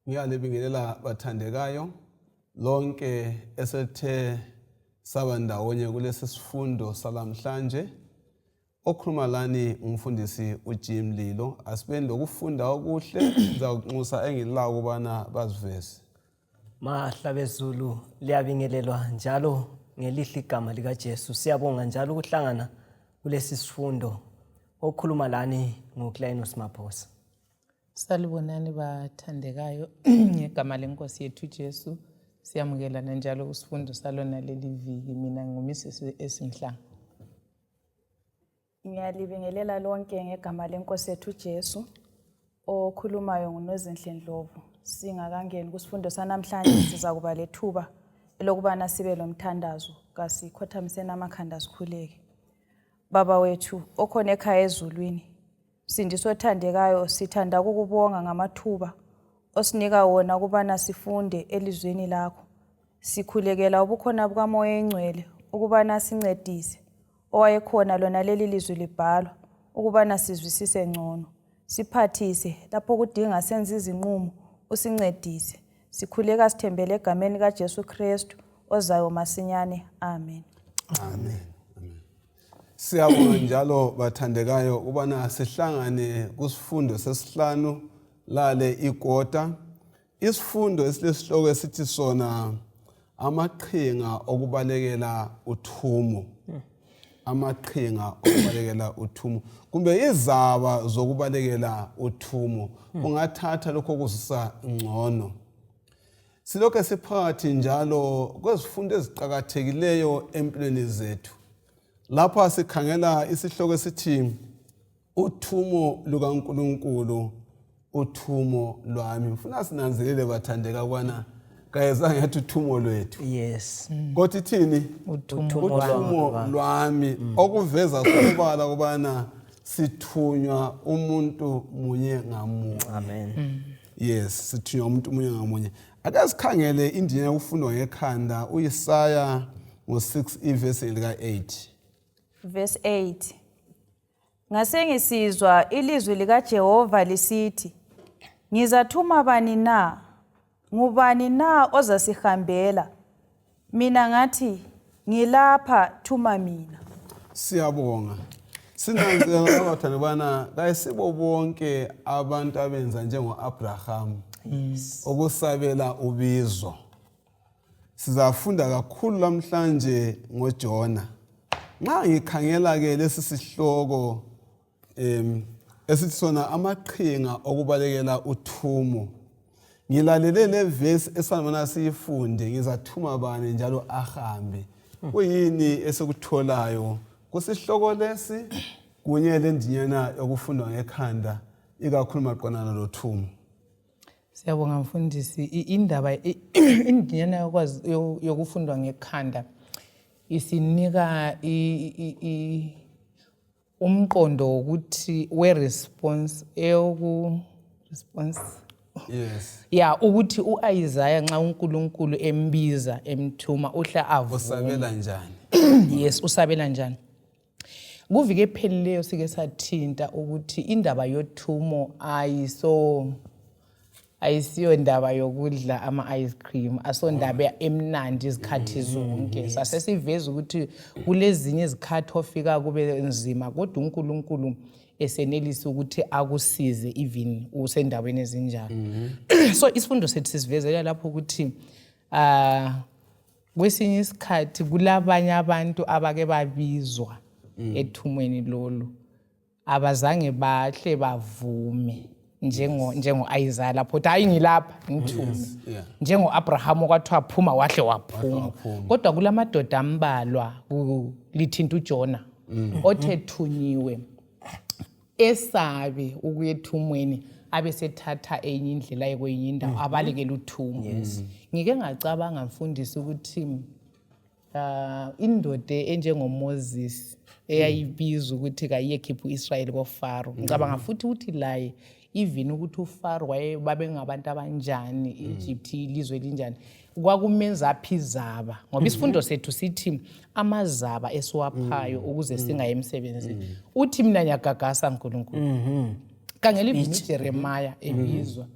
Ngiyalibingelela bathandekayo lonke esethe saba ndawonye kulesi sifundo salamhlanje. Okhuluma lani umfundisi uJim Lilo. Asibeni lokufunda okuhle ngizakunxusa engilako ukubana baziveze. Mahlabezulu liyabingelelwa njalo ngelihle igama likaJesu. Siyabonga njalo ukuhlangana kulesi sifundo. Okhuluma lani nguClinus Maphosa. Salibonani bathandekayo ngegama lenkosi yethu Jesu. Siyamukelana njalo kusifundo salona leli viki. Mina nguMrs Esimhlanga. Ngiyalibingelela lonke ngegama lenkosi yethu Jesu. Okhulumayo nguNozinhle Ndlovu. Singakangeni kusifundo sanamhlanje siza kuba lethuba elokubana sibe lomthandazo. Kasikhothamiseni amakhanda sikhuleke. Baba wethu okhona ekhaya ezulwini, Msindisi othandekayo, sithanda ukukubonga ngamathuba osinika wona ukubana sifunde elizwini lakho. Sikhulekela ubukhona bukaMoya oyiNgcwele ukubana asincedise, owayekhona lona leli lizwi libhalwa, ukubana sizwisise ngcono. Siphathise lapho kudinga senze izinqumo, usincedise. Sikhuleka sithembele egameni kaJesu Kristu ozayo masinyane. Amen. Amen. Siyabonga njalo bathandekayo ukubana sihlangane kusifundo sesihlanu lale ikota. Isifundo esilesihloko esithi sona amaqhinga okubalekela uthumo. Amaqhinga okubalekela uthumo kumbe izaba zokubalekela uthumo. Ungathatha lokho okuzisa ngcono. Silokhe siphakathi njalo kwezifundo eziqakathekileyo empilweni zethu. Lapha sikhangela isihloko esithi uthumo lukaNkulunkulu, uthumo lwami. Ngifuna sinanzelele bathandeka ukubana kayezange yathi uthumo lwethu. Yes. Kodwa ithini? Uthumo lwami okuveza sobala ukubana sithunywa umuntu munye ngamunye. Amen. Yes, sithunywa umuntu munye ngamunye. Ake sikhangele indinya yokufundwa ngekhanda uIsaya ngo-6 ivesi lika-8. Verse 8. Ngasengisizwa ilizwi likaJehova lisithi, Ngizathuma bani na? Ngubani na ozasihambela? Mina ngathi, Ngilapha, thuma mina. Siyabonga. Sinanzelela abathanda ubana kayisibo bonke abantu abenza njengo-Abrahamu ukusabela ubizo. Sizafunda kakhulu lamhlanje ngoJona. Nxa ngikhangela-ke lesi sihloko esithi sona amaqhinga okubalekela uthumo ngilalele le vesi esandibona siyifunde ngizathuma bani njalo ahambe kuyini esikutholayo kusihloko lesi kunye lendinyana yokufundwa ngekhanda ikakhulu maqondana lothumo. Siyabonga mfundisi. Indaba indinyana yokwazi yokufundwa ngekhanda isinika umqondo wokuthi we-response eyoku response Yes. Ya ukuthi uIsaiah nxa uNkulunkulu embiza emthuma uhle avume. Usabela njani? Yes, usabela njani? Kuviki ephelileyo sike sathinta ukuthi indaba yothumo ayiso ayisiyo ndaba yokudla ama-ice cream, asondaba emnandi izikhathi zonke. Sasesiveza ukuthi kulezinye izikhathi ofika kube nzima, kodwa uNkulunkulu esenelisa ukuthi akusize even usendaweni ezinjalo. So isifundo sethu sisivezela lapho ukuthi kwesinye isikhathi kulabanye abantu abake babizwa ethumweni lolu abazange bahle bavume njengo njengo-Isaya lapho uthi hayi ngilapha ngithume, njengo-Abraham okwathiwa phuma wahle waphuma. Kodwa kulamadoda ambalwa lithinta uJona othe thunyiwe esabe ukuya ethumweni abesethatha enye indlela aye kwenye indawo abalekele uthumo. Ngike ngacabanga mfundisi ukuthi indoda enjengoMoses eyayibizwa ukuthi kayiyekhipha u-Israyeli koFaro, ngicabanga futhi ukuthi laye even ukuthi uFaro waye babengabantu abanjani, Egypt ilizwe elinjani, kwakumenza aphi izaba, ngoba isifundo sethu sithi amazaba esiwaphayo ukuze singayi emsebenzini. Uthi mina ngiyagagasa Nkulunkulu. Kangela even uJeremiah ebizwa.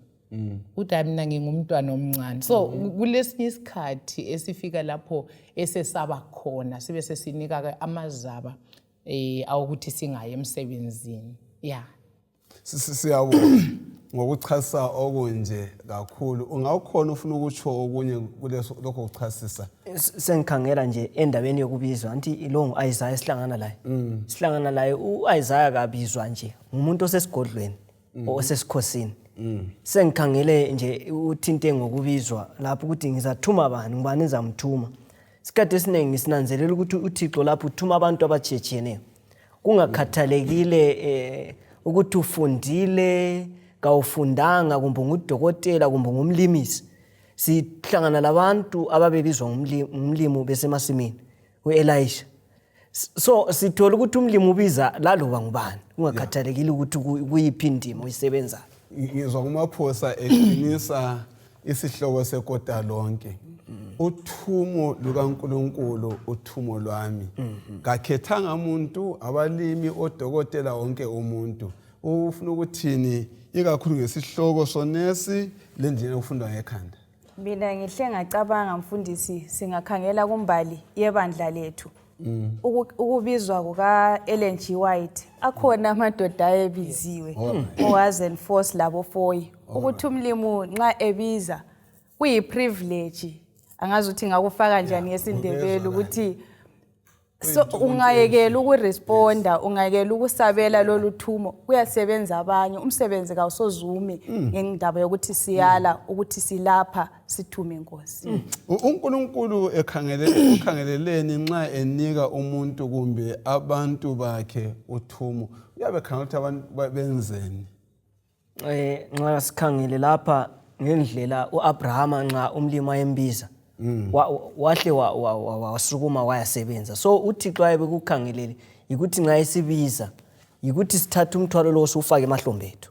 Uthi hayi mina ngingumntwana omncane. So kulesinye isikhathi esifika lapho esesaba khona sibe sesinika-ke amazaba awokuthi singayi emsebenzini. Ya. Siyabonga ngokuchasisa okunje kakhulu. Ungawukhona ufuna ukutsho okunye kuleso lokho kuchasisa? Sengikhangela nje endabeni yokubizwa, anti lo ngu-Isaya esihlangana laye. Sihlangana laye u-Isaya kabizwa nje, ngumuntu osesigodlweni, osesikhosini. Sengikhangele nje uthinte ngokubizwa lapho ukuthi ngizathuma bani, ngubani engizamthuma. Isikhathi esiningi sinanzelela ukuthi uThixo lapho uthuma abantu abatshiyetshiyeneyo. Kungakhathalekile ukuthi ufundile, kawufundanga, kumbe ungudokotela, kumbe ungumlimisi. Sihlangana labantu ababebizwa ngumlimi besemasimini, u-Elisha. So sithola ukuthi umlimi ubiza laloba ngubani, kungakhathalekile ukuthi kuyiphi indima oyisebenzayo. Ngizwa kuMaphosa eqinisa isihloko sekota lonke. Uthumo lukaNkulunkulu, uthumo lwami. Kakhethanga umuntu, abalimi, odokotela, wonke umuntu. Ufuna ukuthini ikakhulu ngesihloko sonesi le ndlela yokufunda ngekhanda? Mina ngihle ngacabanga mfundisi, singakhangela kumbali yebandla lethu. Ukubizwa kuka Ellen G White, akhona amadoda ayebiziwe, oHazen Force labo Foyi, ukuthi umlimu nxa ebiza kuyi-privilege, angazi ukuthi ngakufaka njani ngesiNdebele ukuthi so ungayekela ukuresponda, ungayekela ukusabela lolu thumo, kuyasebenza abanye, umsebenzi kawusozume ngendaba yokuthi siyala ukuthi silapha sithume Nkosi. UNkulunkulu ukhangeleleni nxa enika umuntu kumbe abantu bakhe uthumo? Uyabe ekhangela ukuthi abantu benzeni? Nxa sikhangele lapha ngendlela uAbrahama nxa umlimi wayembiza, wahle wasukuma wayasebenza. So uThixo ayebekukhangelele yikuthi nxa esibiza yikuthi sithathe umthwalo lowo siwufake emahlombe ethu,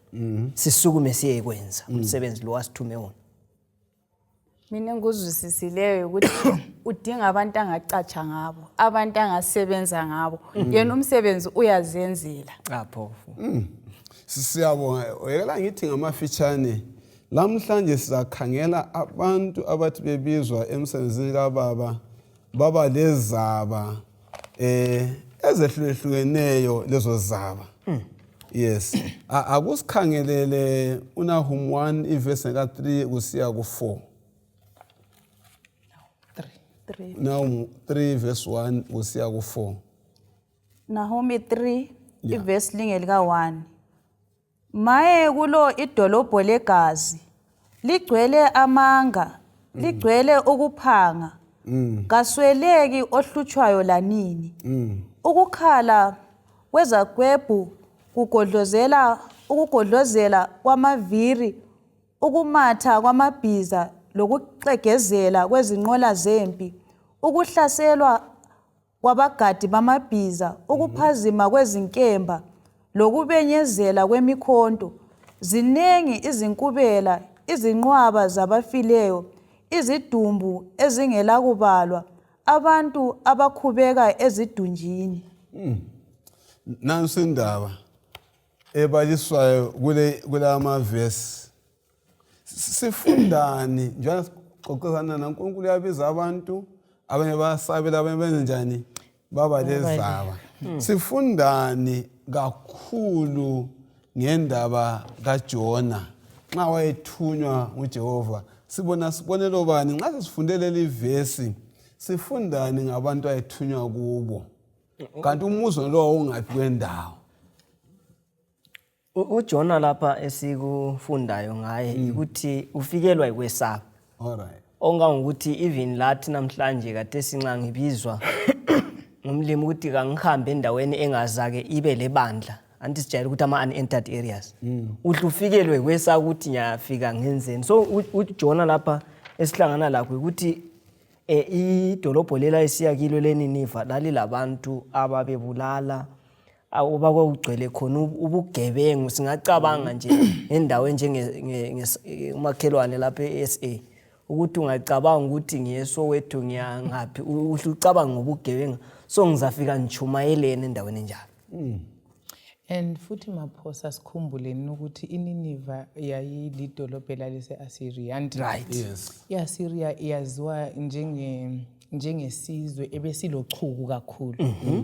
sisukume siyekwenza umsebenzi lo asithume wona. Mina engikuzwisisileyo ukuthi udinga abantu angacatsha ngabo, abantu angasebenza ngabo. Yena umsebenzi uyazenzela. Cha phofu. Siyabonga. Yekela ngithi ngamafitshane, lamhlanje sizakhangela abantu abathi bebizwa emsebenzini kababa baba lezaba ezehlukehlukeneyo lezo zaba. Yes. Akusikhangelele uNahum 1 ivesi ka-3 kusiya ku-4. 3. Nahum 3 verse 1 kusiya ku-4. Nahumi 3 ivesi lingelika 1. Maye kulo idolobho legazi, ligcwele amanga, ligcwele ukuphanga, kasweleki ohlutshwayo lanini. Ukukhala kwezagwebhu kugodlozela, ukugodlozela kwamaviri, ukumatha kwamabhiza lokuxegezela kwezinqola zempi, ukuhlaselwa kwabagadi bamabhiza, ukuphazima kwezinkemba lokubenyezela kwemikhonto. Zinengi izinkubela, izinqwaba zabafileyo, izidumbu ezingelakubalwa, abantu abakhubeka ezidunjini. Nansi indaba ebaliswayo kula mavesi. Sifundani njengoba sixoxisana naNkulunkulu uyabiza abantu, abanye bayasabela, abanye benze njani, baba lezaba. Sifundani kakhulu ngendaba kaJona nxa wayethunywa nguJehova? Sibona sibonelo bani nxa sesifunde leli vesi? Sifundani ngabantu ayethunywa kubo? Kanti umuzi lo wawungaphi kwendawo? UJona lapha esikufundayo ngaye ukuthi ufikelwa yikwesaba. Ongangokuthi even lathi namhlanje kade sinxa ngibizwa ngumlimi ukuthi kangihambe endaweni engazake ibe lebandla, anti sijayele ukuthi ama-unentered areas, uhle ufikelwe kwesaba ukuthi ngiyafika ngenzeni. So uJona lapha esihlangana lakho ukuthi idolobho lela esiya kilo leNiniva lalilabantu ababebulala, uba kwakugcwele khona ubugebengu. Singacabanga nje ngendawo enjenge umakhelwane lapha e-SA, ukuthi ungacabanga ukuthi ngiyeSoweto, ngiyangaphi, uhle ucabanga ngobugebengu. So ngizafika ngichumayeleni endaweni enjalo? And futhi Maphosa, sikhumbuleni ukuthi iNiniva yayilidolobho elalise-Assyria. And i-Assyria iyaziwa njengesizwe ebesilochuku kakhulu.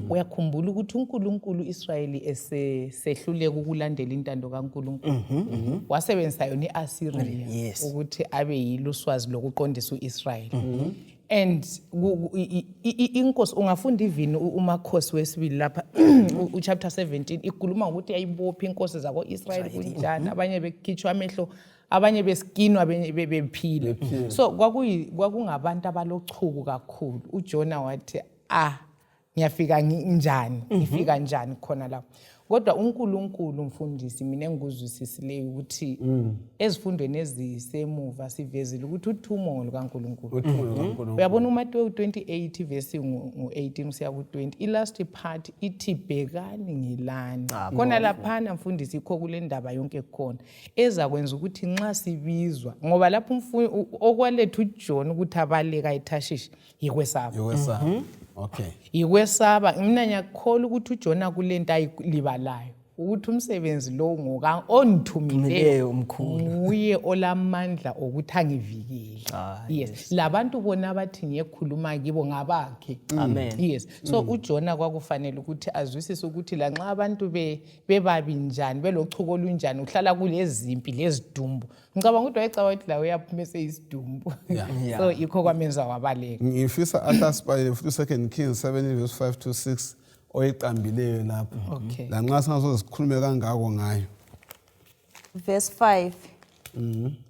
Uyakhumbula ukuthi uNkulunkulu Israyeli esehluleka ukulandela intando kaNkulunkulu, wasebenzisa yona i-Assyria ukuthi abe yiluswazi lokuqondisa u-Israyeli. And inkosi, ungafunda even uMakhosi wesibili lapha, uchapter 17, ikhuluma ngokuthi yayibopha inkosi zako-Israyeli kunjani, abanye bekhitshwa amehlo, abanye beskinwa bephila. So kwakungabantu abalochuku kakhulu. UJona wathi, "Ah, ngiyafika njani? Ngifika njani khona lapho?" Kodwa uNkulunkulu, mfundisi, mina engikuzwisisileyo ukuthi ezifundweni ezisemuva sivezile ukuthi uthumo ngolukaNkulunkulu. Uthumo lukaNkulunkulu. Uyabona, uMateyu 28 verse ngu-18 kusiya ku-20, i-last part ithi, "Bhekani, ngilani." Khona laphana, mfundisi, ikho kule ndaba yonke khona ezakwenza ukuthi nxa sibizwa, ngoba lapho okwaletha uJohn ukuthi abaleka eThashishi yikwesaba. Yokwesaba, okay. Yikwesaba. Mina ngiyakholwa ukuthi uJona kulento ayilibalayo, ukuthi umsebenzi lo ngoka ondithumileyo Thumileyo umkhulu. Nguye olamandla okuthi angivikele. Yes, labantu bona abathi ngiyekhuluma kibo ngabakhe. Amen. Yes, so uJona kwakufanele ukuthi azwisise ukuthi lanxa abantu bebabi njani, belochuko olunjani, uhlala kulezimpi lezidumbu, ngicabanga ukuthi wayecabanga ukuthi la uyaphuma eseyisidumbu. So yikho kwamenza wabaleka. Ngifisa athi asibalele futhi Second Kings 7 verse 5 to 6 oyiqambileyo lapho. Lanxa singasoze sikhulume kangako ngayo. Verse 5.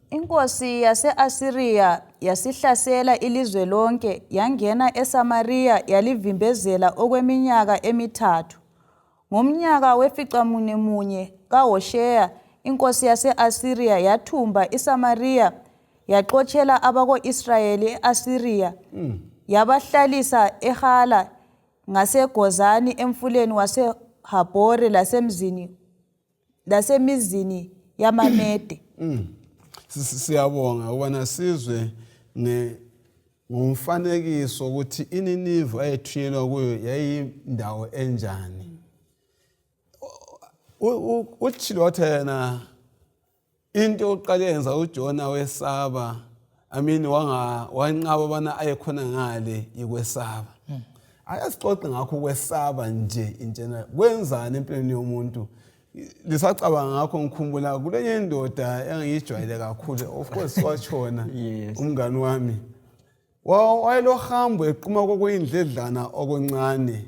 Inkosi yase-Asiriya yasihlasela ilizwe lonke, yangena eSamariya, yalivimbezela okweminyaka emithathu. Ngomnyaka weficamunwemunye kaHosheya, inkosi yase-Asiriya yathumba iSamariya, yaxotshela abako-Israyeli e-Asiriya, yabahlalisa eHala ngaseGozani emfuleni waseHabhori lasemizini yamaMede. Siyabonga ukubana sizwe ngomfanekiso ukuthi iNiniva ayethunyelwa kuyo yayindawo enjani. Utshilo wathi yena into yokuqala yenza uJona wesaba, I mean, wanga wanqaba bana ayekhona ngale, ikwesaba. Ake sixoxe ngakho ukwesaba nje in general, kwenzani empilweni yomuntu? Lisacabanga ngakho, ngikhumbula kulenye indoda engiyijwayele kakhulu, of course watshona, umngani wami. Wayelohambo equma kokuyindledlana okuncane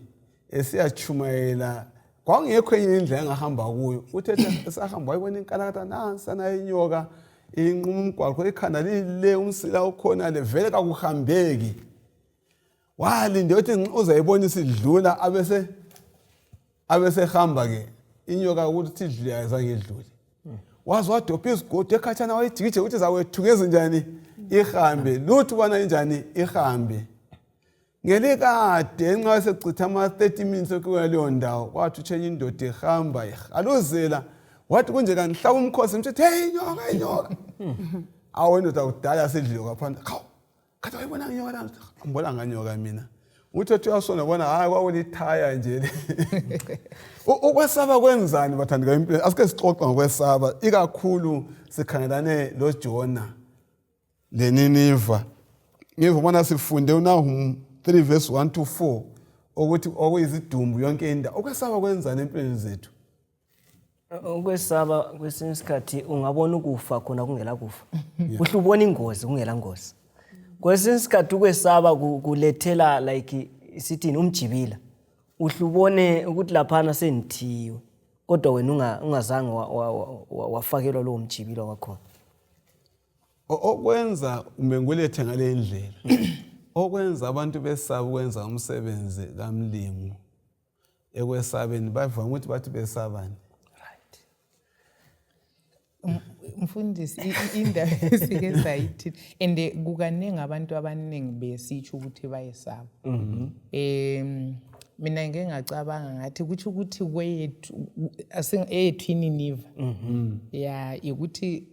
esiyachumayela. Kwakungekho enye indlela engahamba kuyo. Uthe esahamba wayibona inkalakatha nansana inyoka inquma umgwaqo, ikhanda lile, umsila ukhona le, vele kakuhambeki. Walinde ukuthi uzayibona isidlula, abese abesehamba ke. Inyoka ukuthi idlule, ayizange idlule. Waze wadobha izigodo ekhatshana, wayijikije ukuthi zakwethuka ezinjani ihambe, lutho ubana injani ihambe. Ngelikade nxa esechitha ama-30 minutes okuya leyo ndawo, kwathi utshenye indoda ihamba ihaluzela. Wathi kunje kandihlaba umkhosi, mtshethi, "Hey, inyoka, inyoka!" Awu, indoda kudala sidliwe kwaphansi. Khawu, khathi wayibona ngenyoka la? Angibona nganyoka mina. Uthi ethi uyasona, bona, hayi, kwakulithaya nje le. Ukwesaba kwenzani, bathandekayo, empilweni? Asike sixoxe ngokwesaba, ikakhulu sikhangelane loJona leNiniva. Ngivubona sifunde uNahum 3 verse 1 to 4 ukuthi okuyizidumbu yonke indawo. Ukwesaba kwenzani empilweni zethu? Ukwesaba, kwesinye isikhathi ungabona ukufa khona kungela kufa, kuhle ubona ingozi kungela ngozi. Kwesinye isikhathi ukwesaba kulethela like sithini, umjibila, uhle ubone ukuthi laphana sengithiwe, kodwa wena ungazange wafakelwa lowo mjibila wakhona. Okwenza kumbe ngikulethe ngale ndlela, okwenza abantu besaba ukwenza umsebenzi kamlimu, ekwesabeni bavame ukuthi bathi besabani? Mfundisi, indaba esike sayithi and kukaningi abantu abaningi besitsho ukuthi bayesaba. Mina ngike ngacabanga ngathi kutsho ukuthi kweyethu eyethu iNiniva ya ukuthi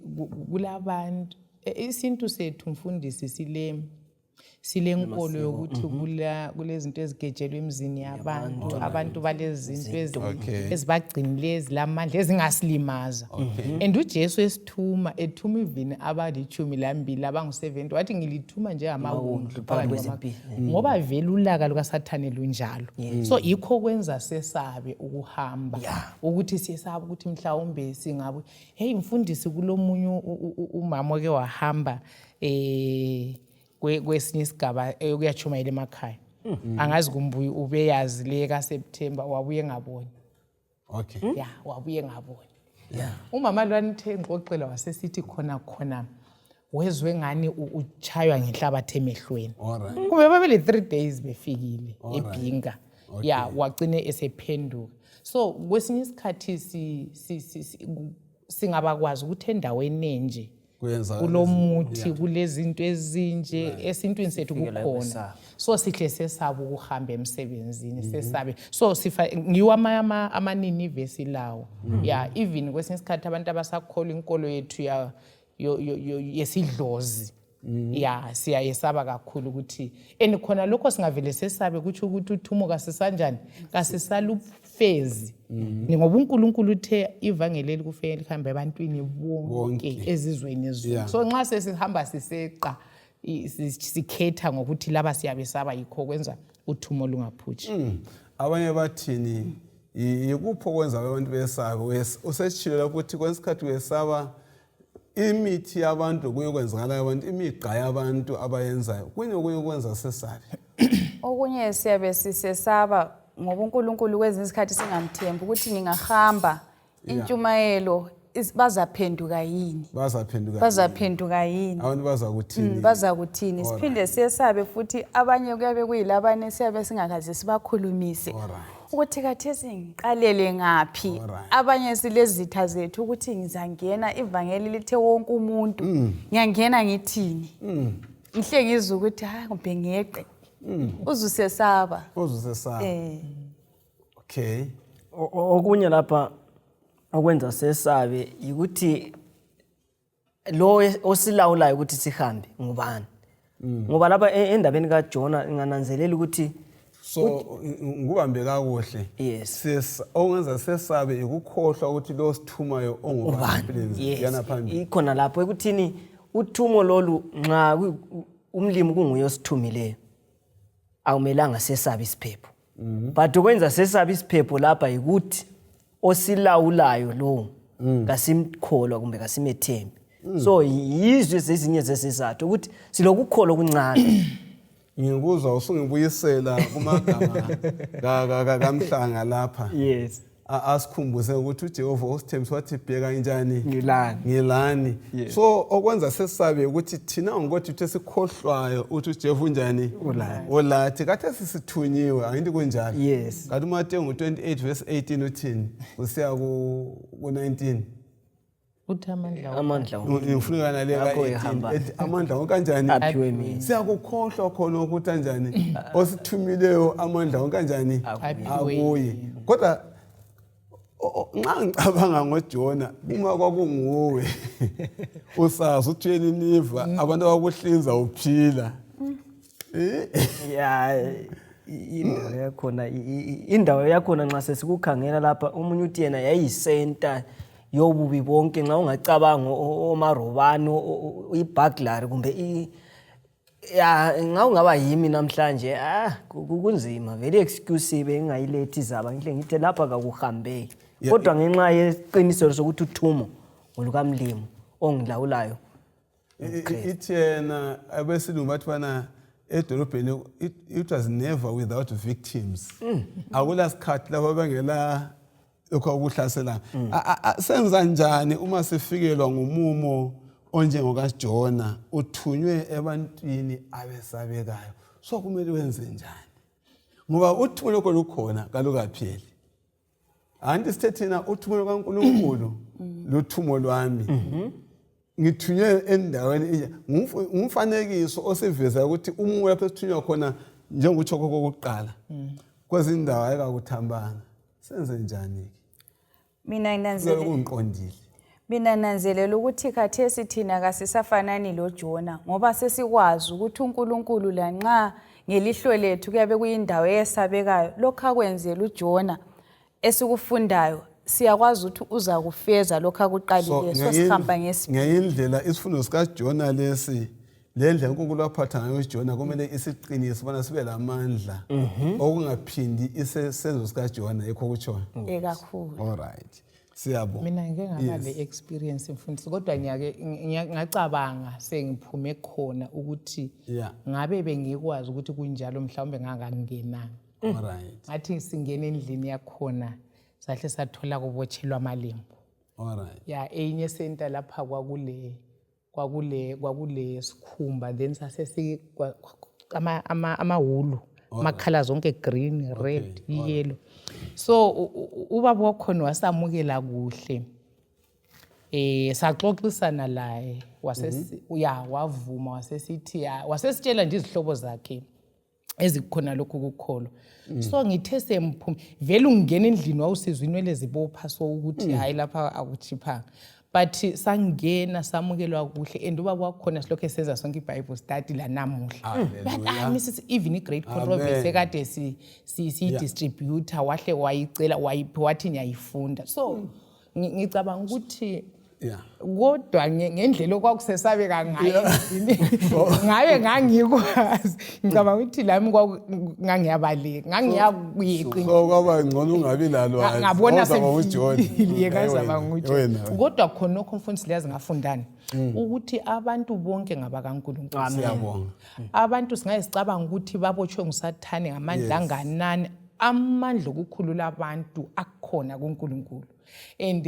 kulabantu, isintu sethu, mfundisi, sile Silenkolo yokuthi kulezinto ezigejelwe emizini yabantu, abantu balezinto ezibagcinileyo ezilamandla ezingasilimaza. And uJesu esithuma, ethuma ivini abali-12 abangu-70, wathi ngilithuma njengamawundlu phakathi ngoba vele ulaka lukaSathane lunjalo. So yikho kwenza sesabe ukuhamba, ukuthi siyesaba ukuthi mhlawumbe singabe, hey mfundisi, kulomunye umama oke wahamba kwesinye isigaba ukuyatshumayela emakhaya. Angazi kumbe ubeyazi le kaSeptember, wabuye engaboni. Ya, wabuye engaboni. Umama lwani uthe ngixoxela, wasesithi khona khona wezwe ngani uchaywa ngenhlabathi emehlweni. Kumbe babele 3 days befikile eBhinga. Ya, wagcine esephenduka. So kwesinye isikhathi singabakwazi ukuthi endaweni enje kulomuthi, kulezinto ezinje, esintwini sethu kukhona. So sihle sesaba ukuhamba emsebenzini, sesabe. So sifa ngiwo amaNinive silawo. Ya, even kwesinye isikhathi abantu abasakholwa inkolo yethu ya yesidlozi, ya, siyayesaba kakhulu ukuthi, and khona lokho singavele sesabe, kutsho ukuthi uthumo kasisanjani, kasisalufezi, ngoba uNkulunkulu uthe ivangeli kufike lihambe ebantwini bonke ezizweni zonke. So nxa sesihamba siseqa, sikhetha ngokuthi laba siyabesaba, yikho kwenza uthumo lungaphutshi. Abanye bathini? Yikuphi okwenza abantu besabe? Usetshilo lapho ukuthi kwesikhathi uyesaba imithi yabantu, kuye kwenzakala abantu, imigqa yabantu abayenzayo, kuyini okunye okwenza sesabe? Okunye siyabe sisesaba ngoba uNkulunkulu kwezinye isikhathi singamthembi ukuthi ngingahamba intshumayelo bazaphenduka yini, bazaphenduka, bazaphenduka yini, abantu bazakuthini, bazakuthini. Siphinde siyesabe futhi abanye kuyabe kuyilabane siyabe singakaze sibakhulumise ukuthi khathesi ngiqalele ngaphi. Abanye silezitha zethu ukuthi ngizangena, ivangeli lithe wonke umuntu, ngiyangena ngithini, ngihle ngizwe ukuthi hayi, kumbe ngeqe, uzusesaba. Uzusesaba. Okay. Okunye lapha okwenza sesabe yikuthi lo osilawulayo ukuthi sihambe ngubani, ngoba lapha endabeni kaJona ngingananzelela ukuthi So ngikubambe kakuhle? Yes. Okwenza sesabe ukukhohlwa ukuthi lo sithumayo ongubani. Yana phambili. Ikhona lapho ekuthini uthumo lolu, nxa umlimi kunguye osithumileyo, akumelanga sesabe isiphepho, but okwenza sesabe isiphepho lapha yikuthi osilawulayo lowo kasimkholwa kumbe kasimethembi. So yizwe zezinye zezizathu ukuthi silokukholwa okuncane. Ngikuzwa usungibuyisela kumagama kaMhlanga lapha. Asikhumbuze ukuthi uJehova usithembisa wathi, bheka njani, ngilani, ngilani. So okwenza sesabe ukuthi thina ngokuthi uthe sikhohlwayo ukuthi uJehova unjani, ulathi kade sisithunyiwe, angithi kunjalo? Yes. Kanti uMateyu ngu-28 verse 18 uthini kusiya ku-19? Uthi amandla amandla ngifuna nale Ngakho ka-18 ihamba. Ethi amandla wonke kanjani? Aphiwe mina. Siyakukhohlwa khona ukuthi kanjani osithumileyo amandla wonke kanjani? Aphiwe. Akuye. Kodwa nxa ngicabanga ngoJona, uma kwakunguwe usazi uthi uyeNiniva, abantu abakuhlinza uphila. Ya, indawo yakhona indawo yakhona nxa sesikukhangela lapha, omunye uthi yena yayiyisenta yobubi bonke, nxa ungacabanga omarobani, i-burglary kumbe ya, nxa ungaba yimi namhlanje, ah, kunzima vele. I-excuse bengingayilethi izaba, ngihle ngithe lapha kakuhambeki, kodwa ngenxa yeqiniso sokuthi uthumo ngolukamlimi ongilawulayo. Ithi yena abesilungu bathi bana edolobheni it was never without victims. Akula sikhathi lapho bengela lokho okuhlaselayo. Senza njani uma sifikelwa ngumumo onjengokaJona, uthunywe ebantwini abesabekayo? So kumele wenze njani, ngoba uthumo lokho lukhona, kalukapheli? Anti sithe thina uthumo lukaNkulunkulu luthumo lwami, ngithunywe endaweni enje. Ngumfanekiso osiveza ukuthi umoya lapho esithunywa khona, njengokutsho kokuqala, kwezindawo ayikakuthambanga. Senze njani-ke? Mina Kuyabe nginanzelele kungiqondile. Mina nanzelela ukuthi khathesi thina kasisafanani loJona ngoba sesikwazi ukuthi uNkulunkulu lanxa ngelihlo lethu kuyabe kuyindawo eyesabekayo lokhu akwenzela uJona esikufundayo siyakwazi ukuthi uzakufeza lokhu akuqalileyo so sihamba ngesibindi. Ngenye indlela isifundo sikaJona lesi le ndlela uNkulunkulu aphatha ngayo uJona kumele isiqinise ubana sibe lamandla okungaphindi isenzo sikaJona yikho okutshoyo. Kakhulu. All right. Siyabonga. Mina ngike ngaba le experience mfundisi kodwa ngiyake ngacabanga sengiphume khona ukuthi ngabe bengikwazi ukuthi kunjalo mhlawumbe ngangangenanga. All right. Ngathi singena endlini yakhona sahle sathola kubotshelwa amalembu. All right. Ya eyinye center lapha kwakule kwakule kwakule sikhumba then sasesi ama ama amawulu amakhala zonke green red okay. yellow so ubaba wakhona wasamukela kuhle eh saxoxisana laye wasesi mm -hmm. ya wavuma wasesithi wasesitshela nje izihlobo zakhe ezikhona lokhu kukholwa mm. so ngithe semphume vele ungena endlini wawusizwa inwele zibopha so ukuthi mm. hayi lapha akuchiphanga but sangena samukelwa kuhle and ubaba wakhona silokhu esenza sonke i-bible study lanamuhla but ah, mrs even i-great controversy ekade siyi-distributor wahle wayicela wayiphi wathi ngiyayifunda so mm. Ngicabanga ukuthi yeah kodwa ngendlela okwakusesabeka ngayo ngabe ngangikwazi ngicabanga ukuthi lami ngangiyabaleka ngangiyakuyeqi so kwaba ngcono ungabi lalwazi ngabona sengujoni ngazaba nguJohn kodwa khonokho mfundisi liyazi ngafundani mm. ukuthi abantu bonke ngabakaNkulunkulu siyabonga abantu singaye sicabanga ukuthi babotshwe ngusathane ngamandla anganani amandla okukhulula abantu akhona kuNkulunkulu and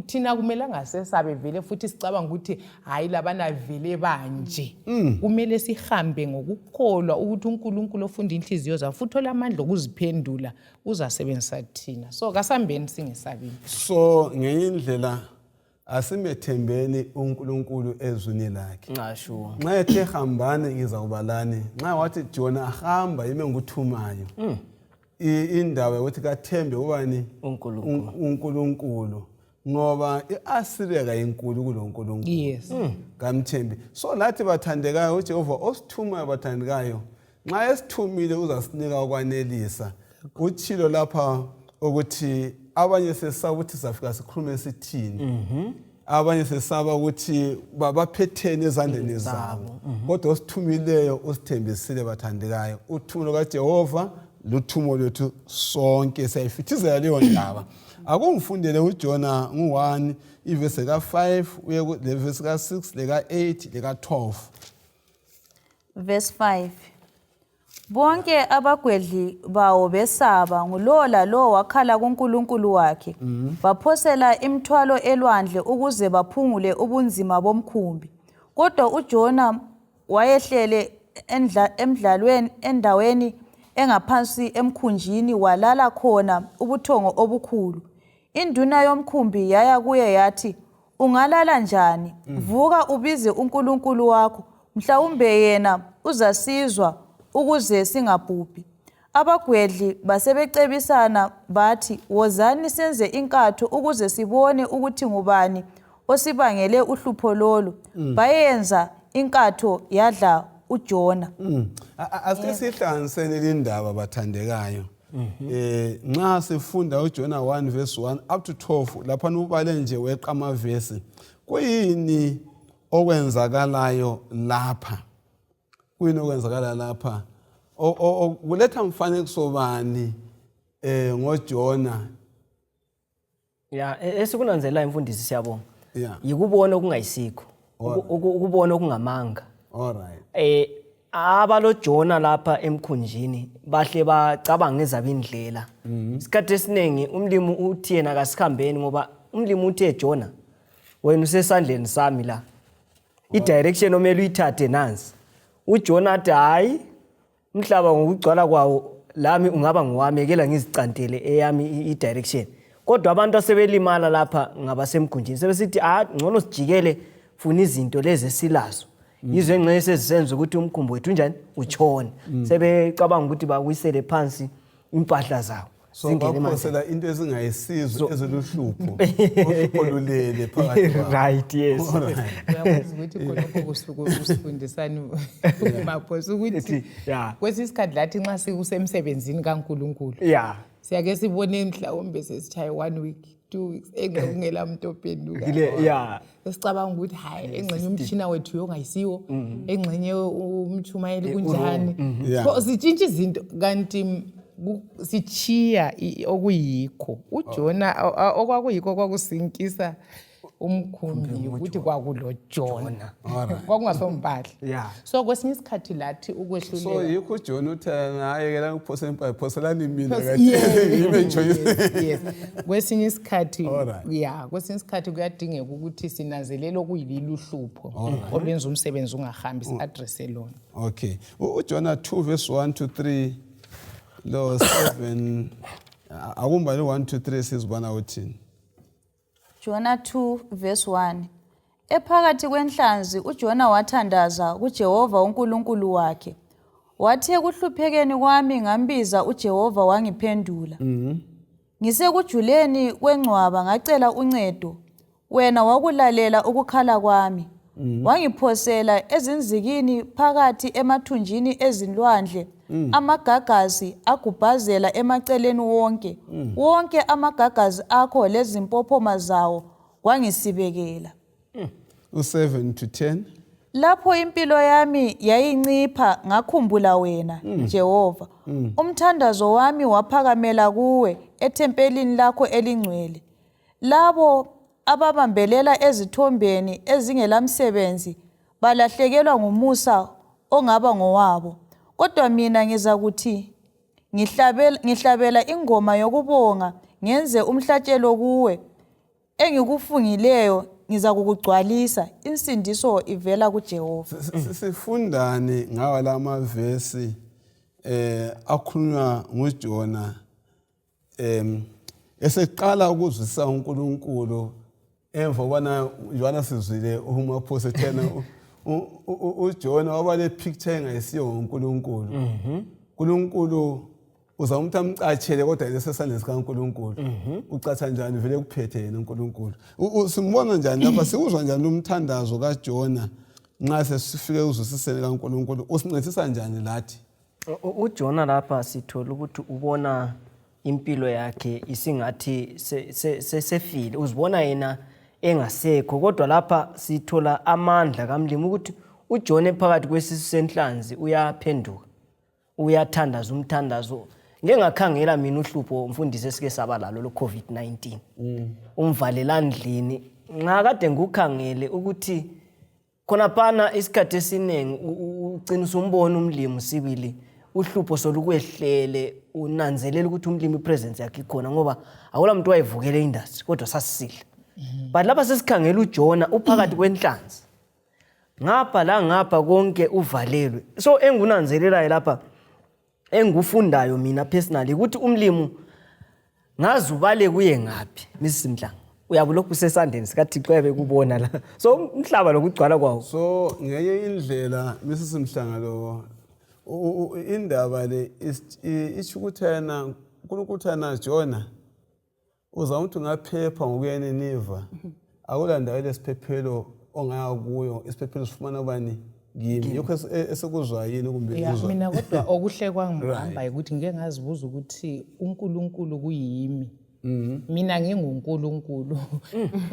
thina kumele angasesabe vele futhi sicabanga ukuthi hhayi labana vele banje mm. kumele sihambe ngokukholwa ukuthi uNkulunkulu ofunda inhliziyo zabo futhi olamandla okuziphendula uzasebenzisa thina so kasambeni singesabini so ngenye indlela Asimethembeni uNkulunkulu ezwini lakhe. Nxa sure. Nxa ethe hambani ngizakuba lani. Nxa wathi Jona hamba yimi engikuthumayo. Mm. Indaba yokuthi kathembe ubani? uNkulunkulu. uNkulunkulu. Ngoba iAsyria kayinkulu kuloNkulunkulu. Yes. Mm. Kamthembi. So lathi bathandekayo uJehova osithumayo bathandekayo nxa esithumile uzasinika ukwanelisa. Utshilo lapha ukuthi abanye sesaba ukuthi safika sikhulume sithini mhm. abanye sesaba ukuthi baphetheni ezandleni zabo mhm. kodwa osithumileyo usithembisile bathandekayo uthumo lukaJehova luthumo lwethu sonke siyayifithizela leyo ndaba akungifundele uJona ngu-1 ivesi ka-5 uye levesi ka-6 leka-8 leka-12 Verse 5 Bonke abagwedli bawo besaba, ngulowo lalowo wakhala kuNkulunkulu wakhe. Baphosela imithwalo elwandle ukuze baphungule ubunzima bomkhumbi. Kodwa uJona wayehlele emdlalweni endaweni engaphansi emkhunjini walala khona ubuthongo obukhulu. Induna yomkhumbi yaya kuye yathi, Ungalala njani? Mm. Vuka ubize uNkulunkulu wakho, mhlawumbe yena uzasizwa ukuze singabhubhi. Abagwedli basebecebisana bathi, Wozani senze inkatho ukuze sibone ukuthi ngubani osibangele uhlupho lolu. Mm. Bayenza inkatho yadla uJona. Mm. Asike sihlanganiseni lindaba bathandekayo. Eh nxa sifunda uJona 1 verse 1 up to 12 lapha ubale nje weqa amavesi. Kuyini okwenzakalayo lapha? Kuyini okwenzakala lapha? Kuletha mfanekiso bani eh ngoJona Ya e, esikunanzelelayo mfundisi siyabonga. Yeah. Yikubona okungayisikho. Ukubona okungamanga. All right. Eh abalojona lapha emkhunjini bahle bacabanga ezabo indlela. Mhm. Isikhathi esiningi umlimi uthi yena kasikhambeni ngoba umlimi uthe Jona wena usesandleni sami la. I-direction omele uyithathe nansi. UJona athi hayi Umhlaba ngokugcwala kwawo lami ungaba ngowami yekela ngizicantele eyami i-direction. Kodwa abantu asebelimala lapha ngabasemgunjini sebesithi ah ngcono sijikele funa izinto lezi esilazo. Yizo engxenye sezisenza ukuthi umkhumbi wethu unjani utshone. Sebecabanga ukuthi bawisele phansi impahla zawo. So Zingene emanzini. baphosela into ezingayisizo eziluhlupho uhlupho lulele phakathi kwabo. Right, yes. Alright. Uyakwazi ukuthi khonokho kusuke kusifundisani maphosa ukuthi Ethi, yeah. kwesinye isikhathi lathi nxa sikusemsebenzini kaNkulunkulu siyake sibone mhlawumbe sesitshaye one week, 2 weeks engxe kungela muntu ophenduka. Yeah. Esicabanga ukuthi hayi, engxenye umtshina wethu yongayisiwo, engxenye umtshumayeli kunjani. So sitshintsha izinto kanti sitshiya okuyikho uJona, okwakuyikho kwakusinkisa umkhumbi ukuthi kwakulo Jona, kwakungasompahla. So kwesinye isikhathi lathi So ukwehluleka yikho uJohn uthi ayekela ukuphosela impahla, phoselani mina Yes, ngibe nje. yes. Kwesinye isikhathi ya, kwesinye isikhathi kuyadingeka ukuthi sinanzelele okuyililo uhlupho olwenza umsebenzi ungahambi, si-addresse lona. Okay, uJona 2 verse 1 to 3 lo 7, akumbali 1 to 3, sizibona uthini. Jona 2 verse 1. Ephakathi kwenhlanzi uJona wathandaza kuJehova uNkulunkulu wakhe. Wathi, ekuhluphekeni kwami ngambiza uJehova, wangiphendula. Ngisekujuleni kwengcwaba ngacela uncedo. Wena wakulalela ukukhala kwami. Wangiphosela ezinzikini phakathi emathunjini ezilwandle. Amagagasi agubhazela emaceleni wonke. Wonke amagagasi akho lezimpophoma zawo kwangisibekela. U7 to 10. Lapho impilo yami yayincipha ngakhumbula wena, Jehova. Umthandazo wami waphakamela kuwe ethempelini lakho elingcwele. Labo ababambelela ezithombeni ezingelamsebenzi balahlekelwa ngumusa ongaba ngowabo. Kodwa mina ngizakuthi ngihlabela ingoma yokubonga, ngenze umhlatshelo kuwe. Engikufungileyo ngizakukugcwalisa. Insindiso ivela kuJehova. Sifundani ngawa la mavesi akhulunywa nguJona eseqala ukuzwisisa uNkulunkulu emva kobana Johanna sizwile uMaphose ethena uJona waba le picture engayisiyo ngoNkulunkulu. uNkulunkulu uzama ukuthi amcatshele kodwa yena esesandleni sikaNkulunkulu. Ucatsha njani vele kuphethe yena uNkulunkulu? Simbona njani lapha, siwuzwa njani umthandazo kaJona nxa sesifike uzwisiseni kaNkulunkulu? Usincedisa njani lathi? UJona lapha sithola ukuthi ubona impilo yakhe isingathi sefile, uzibona yena engasekho, kodwa lapha sithola amandla kamlimi ukuthi uJona ephakathi kwesisu senhlanzi uyaphenduka, uyathandaza umthandazo. Ngeke ngakhangela mina uhlupho mfundisi esike saba lalo lo-COVID-19, umvalela ndlini, nxa kade ngikukhangele ukuthi khonaphana isikhathi esiningi ugcina usumbona umlimi sibili uhlupho solukwehlele, unanzelela ukuthi umlimi ipresence yakhe ikhona, ngoba akula muntu wayevukele industry kodwa sasisidla. But lapha sesikhangela uJona uphakathi kwenhlanzi, ngapha la ngapha konke uvalelwe. So engunanzelelayo lapha, engikufundayo mina personally, ukuthi umlimu ngaze ubale kuye ngaphi, Mrs Mhlanga, uyabe lokhu usesandleni sikaThixo, yabe kubona la. So umhlaba lokugcwala kwawo. So ngenye indlela, Mrs Mhlanga, lo indaba le isho ukuthi yena uNkulunkulu uthi yena, Jona, uzama ukuthi ungaphepha ngokuya eNiniva, akula ndawo lesiphephelo ongaya kuyo. Isiphephelo sifumana bani? Kimi. Yikho esikuzwa yini kumbe Ya, uzwa? Mina kodwa okuhle kwangibamba ukuthi ngike ngazibuza ukuthi uNkulunkulu kuyimi, mina nginguNkulunkulu,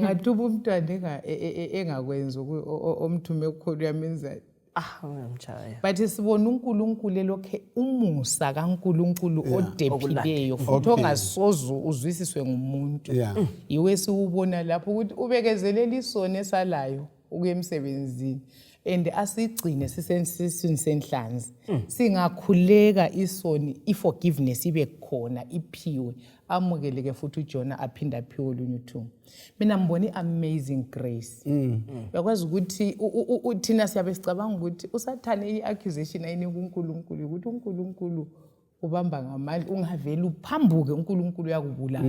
ngathi uba umntwana engakwenzi omthume kukhulu uyamenzani? Ah, uyamtshaya. But sibona uNkulunkulu elokhe, umusa kaNkulunkulu odephileyo futhi ongasoze uzwisiswe ngumuntu, yiwe siwubona lapho ukuthi ubekezelela isoni esalayo ukuya emsebenzini and asigcine sisesiswini senhlanzi. Singakhuleka isoni, i-forgiveness ibe khona, iphiwe, amukeleke futhi uJona, aphinde aphiwe olunye uthumo. Mina ngibona i-amazing grace. Uyakwazi ukuthi thina siyabe sicabanga ukuthi uSathane i-accusation ayinika uNkulunkulu ukuthi uNkulunkulu ubamba ngamandla, ungavele uphambuke uNkulunkulu uyakubulala,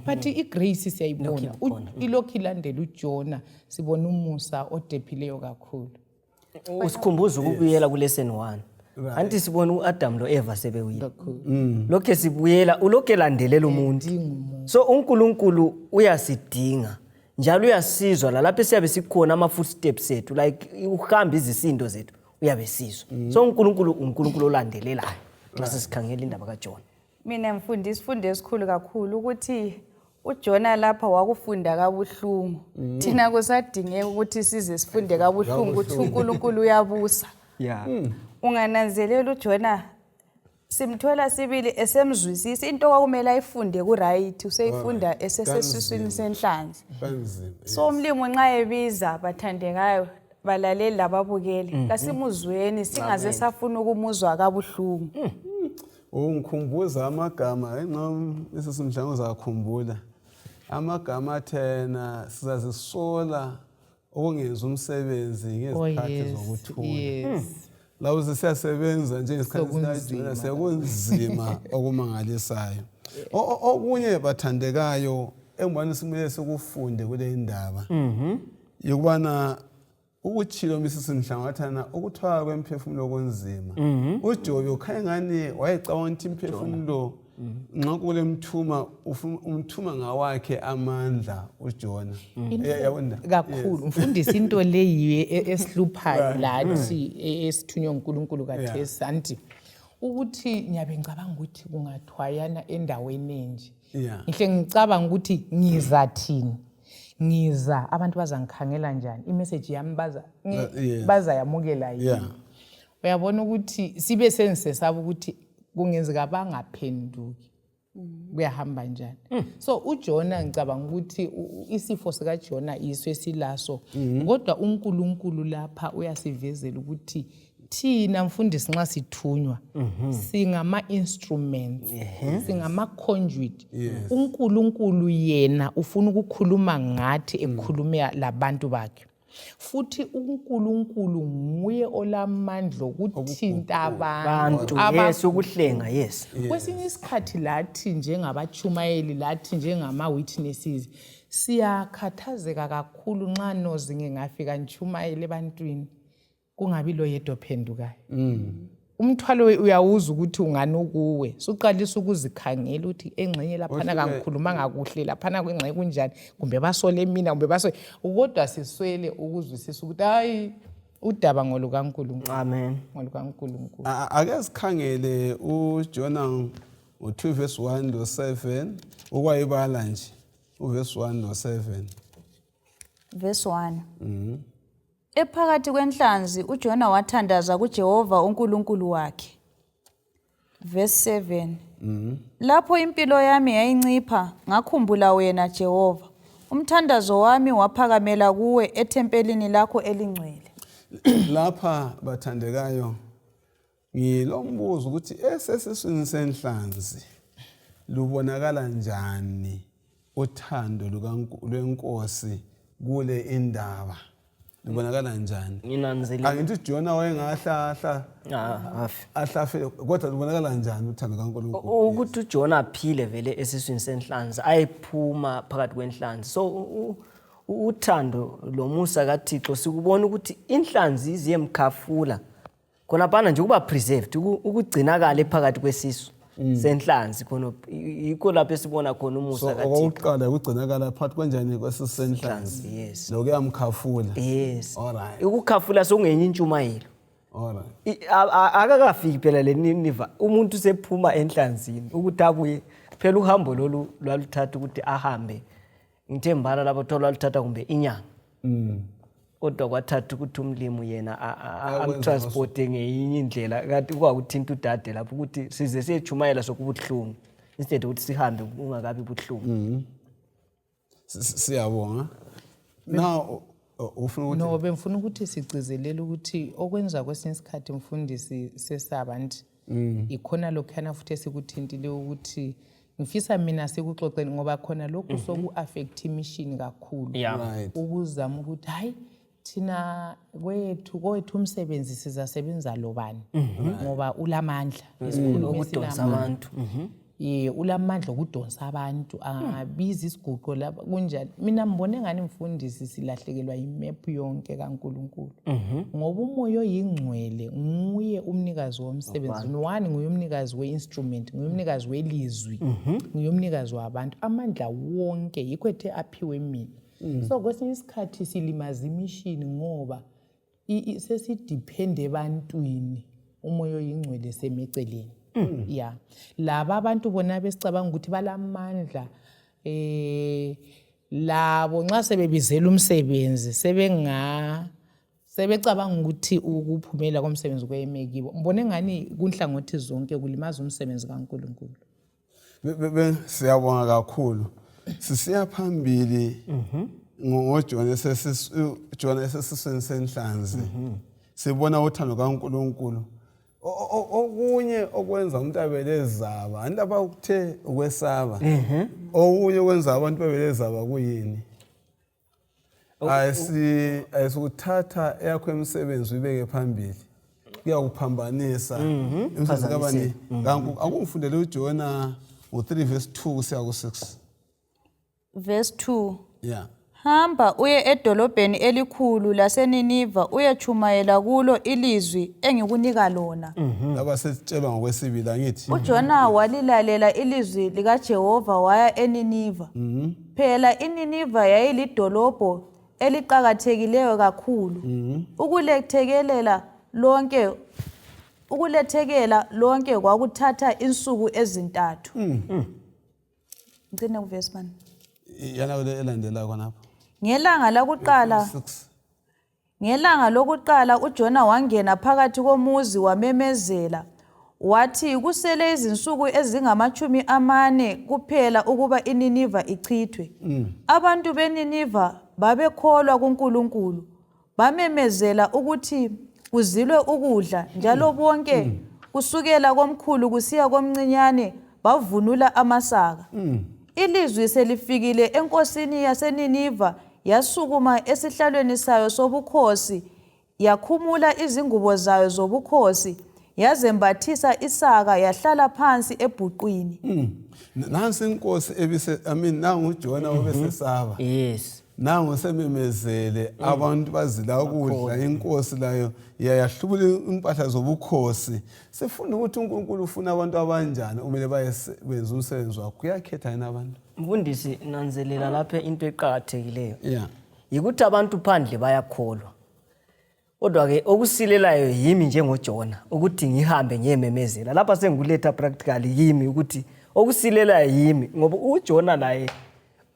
but igrace siyayibona ilokhu ilandela uJona. Sibona umusa odephileyo kakhulu. Usikhumbuza ukubuyela kulesson 1. Anti sibona u-Adam lo-Eva sebewile. Lokhe sibuyela, ulokhe elandelela umuntu. So uNkulunkulu uyasidinga njalo uyasizwa lalapho esiyabe sikhona ama-footsteps ethu, like uhamba izisindo zethu uyabe sizwa. So uNkulunkulu uNkulunkulu olandelelayo nxa sesikhangela indaba kaJona. Mina ngifunda isifundo esikhulu kakhulu ukuthi uJona lapha wakufunda kabuhlungu. Thina kusadingeka ukuthi size sifunde kabuhlungu ukuthi uNkulunkulu uyabusa. Ungananzelela uJona simthola sibili esemzwisisa into kwakumele ayifunde ku-right, useyifunda esesesiswini senhlanzi. So umlimi nxa ebiza bathandekayo balaleli lababukeli, kasimuzweni singaze safuna ukumuzwa kabuhlungu. Ungikhumbuza amagama enxa isesimhlango uzakhumbula amagama athena sizazisola ukungenza umsebenzi ngezikhathi zokuthula. Lawo siyasebenza njengesikhathi sikaJona sekunzima okumangalisayo. Okunye bathandekayo engibona simele sikufunde kule indaba yokubana ukutshilo Mrs Mhlangathana ukuthwala kwemphefumulo kunzima. UJobe ukhanya ngani wayecabanga ukuthi imphefumulo nxa kulemthuma umthuma ngawakhe amandla uJona. Yabona kakhulu mfundisi, into leyi esihluphayo lathi esithunywe nguNkulunkulu kathesi, anti ukuthi ngiyabe ngicabanga ukuthi kungathwayana endaweni enje, ngihle ngicabanga ukuthi ngizathini, ngiza abantu bazangikhangela njani, imeseji yami bazayamukela yini. Uyabona ukuthi sibe sengisesaba ukuthi kungenzeka bangaphenduki, kuyahamba njani. So uJona ngicabanga ukuthi isifo sikaJona yiso esilaso, kodwa uNkulunkulu lapha uyasivezela ukuthi thina mfundisi nxa sithunywa singama-instruments, singama-conduit. UNkulunkulu yena ufuna ukukhuluma ngathi, ekhulume labantu bakhe, futhi uNkulunkulu nguye olamandla okuthinta abantu. Bantu, yes, ukuhlenga, yes. Kwesinye isikhathi lathi njengabatshumayeli, lathi njengama-witnesses, siyakhathazeka kakhulu nxa nozi ngingafika ngitshumayele ebantwini kungabi lo yedwa ophendukayo. Umthwalo uyawuza ukuthi ungani ukuwe, suqalisa ukuzikhangela ukuthi engxenye laphana kangikhulumanga kuhle, laphana kwengxenye kunjani, kumbe basole mina, kumbe basole, kodwa siswele ukuzwisisa ukuthi hayi, udaba ngolukaNkulunkulu. Amen. NgolukaNkulunkulu. Ake sikhangele uJona ngo-2 verse 1 lo 7, ukwayibala nje uverse 1 lo 7. Verse 1. Ephakathi kwenhlanzi uJona wathandaza kuJehova uNkulunkulu wakhe. Verse 7. Lapho impilo yami yayincipha, ngakhumbula wena Jehova. Umthandazo wami waphakamela kuwe ethempelini lakho elingcwele. Lapha bathandekayo ngilombuzo ukuthi esesiswini senhlanzi lubonakala njani uthando lwenkosi kule indaba, lubonakala njani? Nginanzelela. Angithi uJona wayengahlahla afe. Ahlafe, kodwa lubonakala njani uthando kaNkulunkulu? Ukuthi uJona aphile vele esiswini senhlanzi, ayephuma phakathi kwenhlanzi, so uthando lomusa kaThixo sikubona ukuthi inhlanzi ziyemkhafula khonaphana nje, ukuba preserved, ukugcinakala phakathi kwesisu senhlanzi khona, yikho lapho esibona khona So umusa kaThixo. Okokuqala ukugcinakala phakathi kwenjani kwesisenhlanzi? Yes. Lokuyamkhafula. Yes. Alright. Ukukhafula sokungenye intshumayelo. Akakafiki phela le Niniva, umuntu usephuma enhlanzini ukuthi abuye phela. Uhambo lolu lwaluthatha ukuthi ahambe, ngithembana lapho kuthiwa lwaluthatha kumbe inyanga, kodwa kwathatha ukuthi umlimu yena Akwenze. Amtransporte ngeyinye indlela, kanti kwakuthinta udade lapho ukuthi size siyechumayela sokubuhlungu instead ukuthi sihambe kungakabi buhlungu. Siyabonga. Now ufuna ukuthi No, bengifuna ukuthi sigcizelele ukuthi okwenza kwesinye isikhathi mfundisi sesaba nti ikhona lokhuyana, futhi esikuthintile ukuthi ngifisa mina sikuxoxeni, ngoba khona lokhu soku-affect imission kakhulu. Ukuzama ukuthi hayi, thina kwethu umsebenzi sizasebenza lobani, ngoba ulamandla, isikhulumi ukudonsa esilamandla. abantu. Ye ulamandla okudonsa abantu, angabiza isiguqo lapha kunjani. Mina ngibone ngani mfundisi silahlekelwa yimephu yonke kaNkulunkulu. Ngoba umoya oyingcwele nguye umnikazi womsebenzi. One nguye umnikazi we-instrument, nguye umnikazi welizwi, nguye umnikazi wabantu. Amandla wonke yikho ethe aphiwe mina. So kwesinye isikhathi silimaza imishini ngoba sesidiphende ebantwini, umoya oyingcwele semeceleni. Ya, laba abantu bona besicabanga ukuthi balamandla, labo nxa sebebizela umsebenzi sebecabanga ukuthi ukuphumela komsebenzi kweyeme kibo. Ngibone ngani kunhlangothi zonke kulimaza umsebenzi kaNkulunkulu. Siyabonga kakhulu. Sisiya phambili ngoJona Jona esesisweni senhlanzi. Sibona uthando kaNkulunkulu. Okunye okwenza umuntu abe lezaba, anti lapha kuthe ukwesaba. Okunye okwenza abantu babe lezaba kuyini? Ayisukuthatha eyakho imisebenzi uyibeke phambili, kuyakuphambanisa imisebenzi kabani. Akungifundele uJona ngo-3 verse 2 kusiya ku-6. Verse 2. Yeah. Hamba uye edolobheni elikhulu laseNiniva uyechumayela kulo ilizwi engikunika lona. Laba sesitshelwa ngokwesibili, angithi? UJona walilalela ilizwi likaJehova waya eNiniva. Phela iNiniva yayilidolobho eliqakathekileyo kakhulu. Ukulethekela lonke kwakuthatha insuku ezintathu. Ngicine kuvesi bani? Yana kule elandelayo khonapho. Ngelanga lakuqala 6. Ngelanga lokuqala uJona wangena phakathi komuzi wamemezela wathi, kusele izinsuku ezingama-40 kuphela ukuba iNiniva ichithwe. Abantu beNiniva babekholwa kuNkulunkulu. Bamemezela ukuthi kuzilwe ukudla, njalo bonke kusukela komkhulu kusiya komncinyane bavunula amasaka. Ilizwi selifikile enkosini yaseNiniva, yasukuma esihlalweni sayo sobukhosi, yakhumula izingubo zayo zobukhosi, yazembathisa isaka, yahlala phansi ebhuqwini. Nansi inkosi ebise, I mean, nangu uJona obesesaba. Nangu sememezele abantu bazila ukudla, inkosi layo yayahlubula impahla zobukhosi. Sifunda ukuthi uNkulunkulu ufuna abantu abanjani okumele bayenze umsebenzi wakhe. Uyakhetha yena abantu. Mfundisi, nanzelela lapha into eqakathekileyo. Yikuthi abantu phandle bayakholwa. Kodwa-ke okusilelayo yimi njengoJona ukuthi ngihambe ngiyememezela. Lapha sengikuletha practically kimi ukuthi okusilelayo yimi, ngoba uJona laye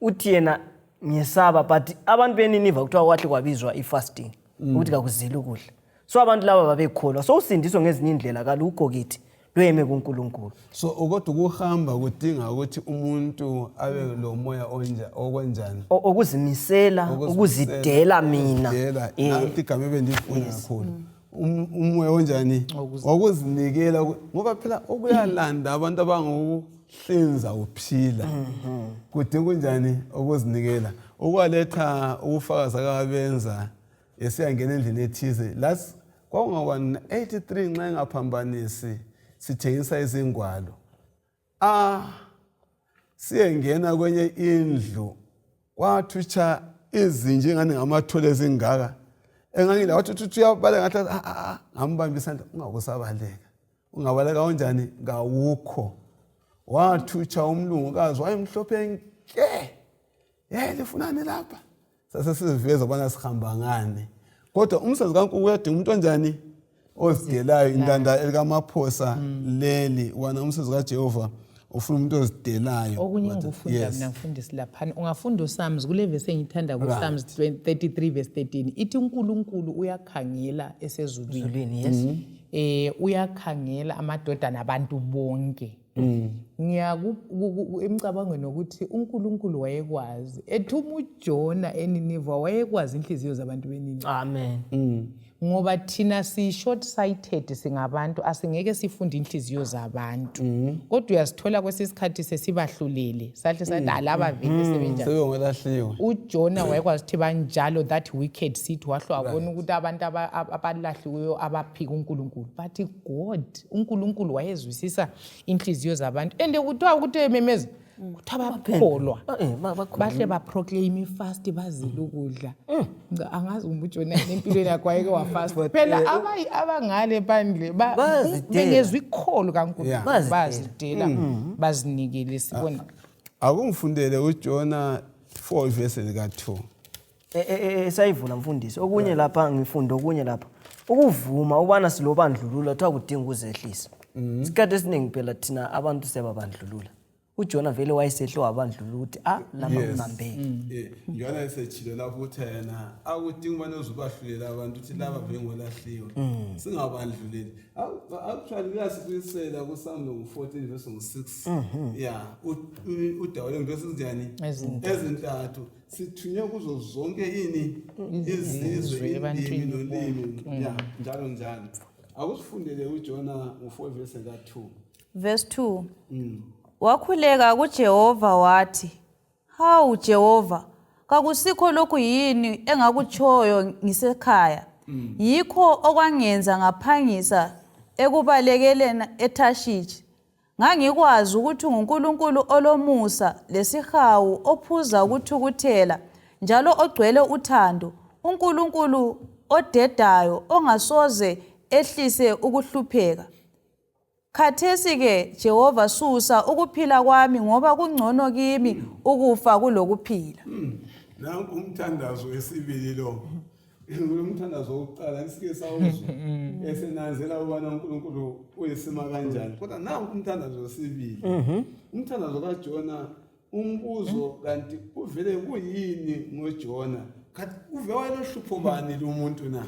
uthi yena ngiyesaba, but abantu beNiniva kuthiwa kwahle kwabizwa i-fasting ukuthi kakuzili ukudla. So abantu laba babekholwa. So usindiso ngezinye indlela kalukho kithi, lweme kuNkulunkulu. So kodwa ukuhamba kudinga ukuthi umuntu abe lo moya okwenjani? Okuzimisela, ukuzidela mina. Ukuzidela. Nanti igama ebendifuna kakhulu. Umoya onjani? Wokuzinikela, ngoba phela okuyalanda abantu abangokuhlinza uphila. Kudinga kunjani ukuzinikela? Ukwaletha ubufakazi akabenza esiyangena endlini ethize. Last kwakunga-183 nxa engaphambanisi sithengisa izingwalo. Siyengena kwenye indlu kwathutsha izinja engani ngamathole ezingaka. Engangila wathi uthi uyabaleka, ngathi ngambamba isandla, ungakusabaleka. Ungabaleka kanjani? Kawukho. Wathutsha umlungukazi wayemhlophe nke. Lifunani lapha? Sase siveza ubana sihamba ngani. Kodwa umsebenzi kaNkulunkulu uyadinga umuntu onjani? Ozidelayo. Intanda elikamaphosa leli, wona umsebenzi kaJehova ufuna umuntu ozidelayo. Okunye engikufunda mina mfundisi laphana, ungafunda uPsalms, kule verse engiyithanda ku-Psalms 33 verse 13, ithi uNkulunkulu uyakhangela esezulwini. Ezulwini, yes. Uyakhangela amadodana abantu bonke. Ngiya emcabangweni ukuthi uNkulunkulu wayekwazi ethuma uJona eNiniva, wayekwazi inhliziyo zabantu beNiniva. Amen. Ngoba thina si-short sighted singabantu, asingeke sifunde inhliziyo zabantu. Kodwa uyasithola kwesinye isikhathi sesibahlulele, sahle sathi alaba vele sebenjani. Sebengolahliwe. UJona wayekwazi ukuthi banjalo, that wicked city. Wahle wabona ukuthi abantu abalahliweyo abaphika uNkulunkulu. But God, uNkulunkulu wayezwisisa inhliziyo zabantu. And kuthiwa ukuthi ememeza, kuthiwa bakholwa. Bahle baproclaim ifast, bazila ukudla. Angazi kumbe uJona empilweni yakhe wayeke wafast. Phela abangale phandle Bazidela. Bengezwa ikholo kaNkulunkulu, Bazidela. bazidela, bazinikele, sibona. Akungifundele uJona 4 verse lika 2. Sayivula mfundisi. Okunye lapha ngifunda okunye lapha. Ukuvuma ukubana silobandlululo kuthiwa kudinga ukuzehlisa. Isikhathi esiningi phela thina abantu siyababandlulula. UJona vele wayesehle wabandlulula ukuthi a laba ngibambeke. Njona esechilo lapho ukuthi yena akudingi ubana uzubahlulela abantu ukuthi laba bengolahliwe. Singabandluleli. Actually kuyasibuyisela kuPsalm 14 verse 6. Yeah, uDawude ngento ezinjani? Ezintathu. Ezintathu. Sithunywe kuzo zonke ini izizwe, Izizwe, indimi ebantwini. Nolimi. Yeah, njalo njalo. Akusifundele uJona ngo4 verse ka2. Verse 2. Wakhuleka kuJehova wathi, "Hawu Jehova, kakusikho lokhu yini engakutshoyo ngisekhaya? Yikho okwangenza ngaphangisa ekubalekeleni eThashishi. Ngangikwazi ukuthi unguNkulunkulu olomusa lesihawu, ophuza ukuthukuthela njalo ogcwele uthando, uNkulunkulu odedayo ongasoze ehlise ukuhlupheka. Khathesi-ke Jehova, susa ukuphila kwami, ngoba kungcono kimi ukufa kulokuphila." Nanku umthandazo wesibili lo. Umthandazo wokuqala nisike sawuzwa esenanzela ukubana uNkulunkulu uyisima kanjani. Kodwa nanku umthandazo wesibili. Umthandazo kaJona, umbuzo kanti uvele kuyini ngoJona? Kanti uve wayelohlupho bani lo muntu na?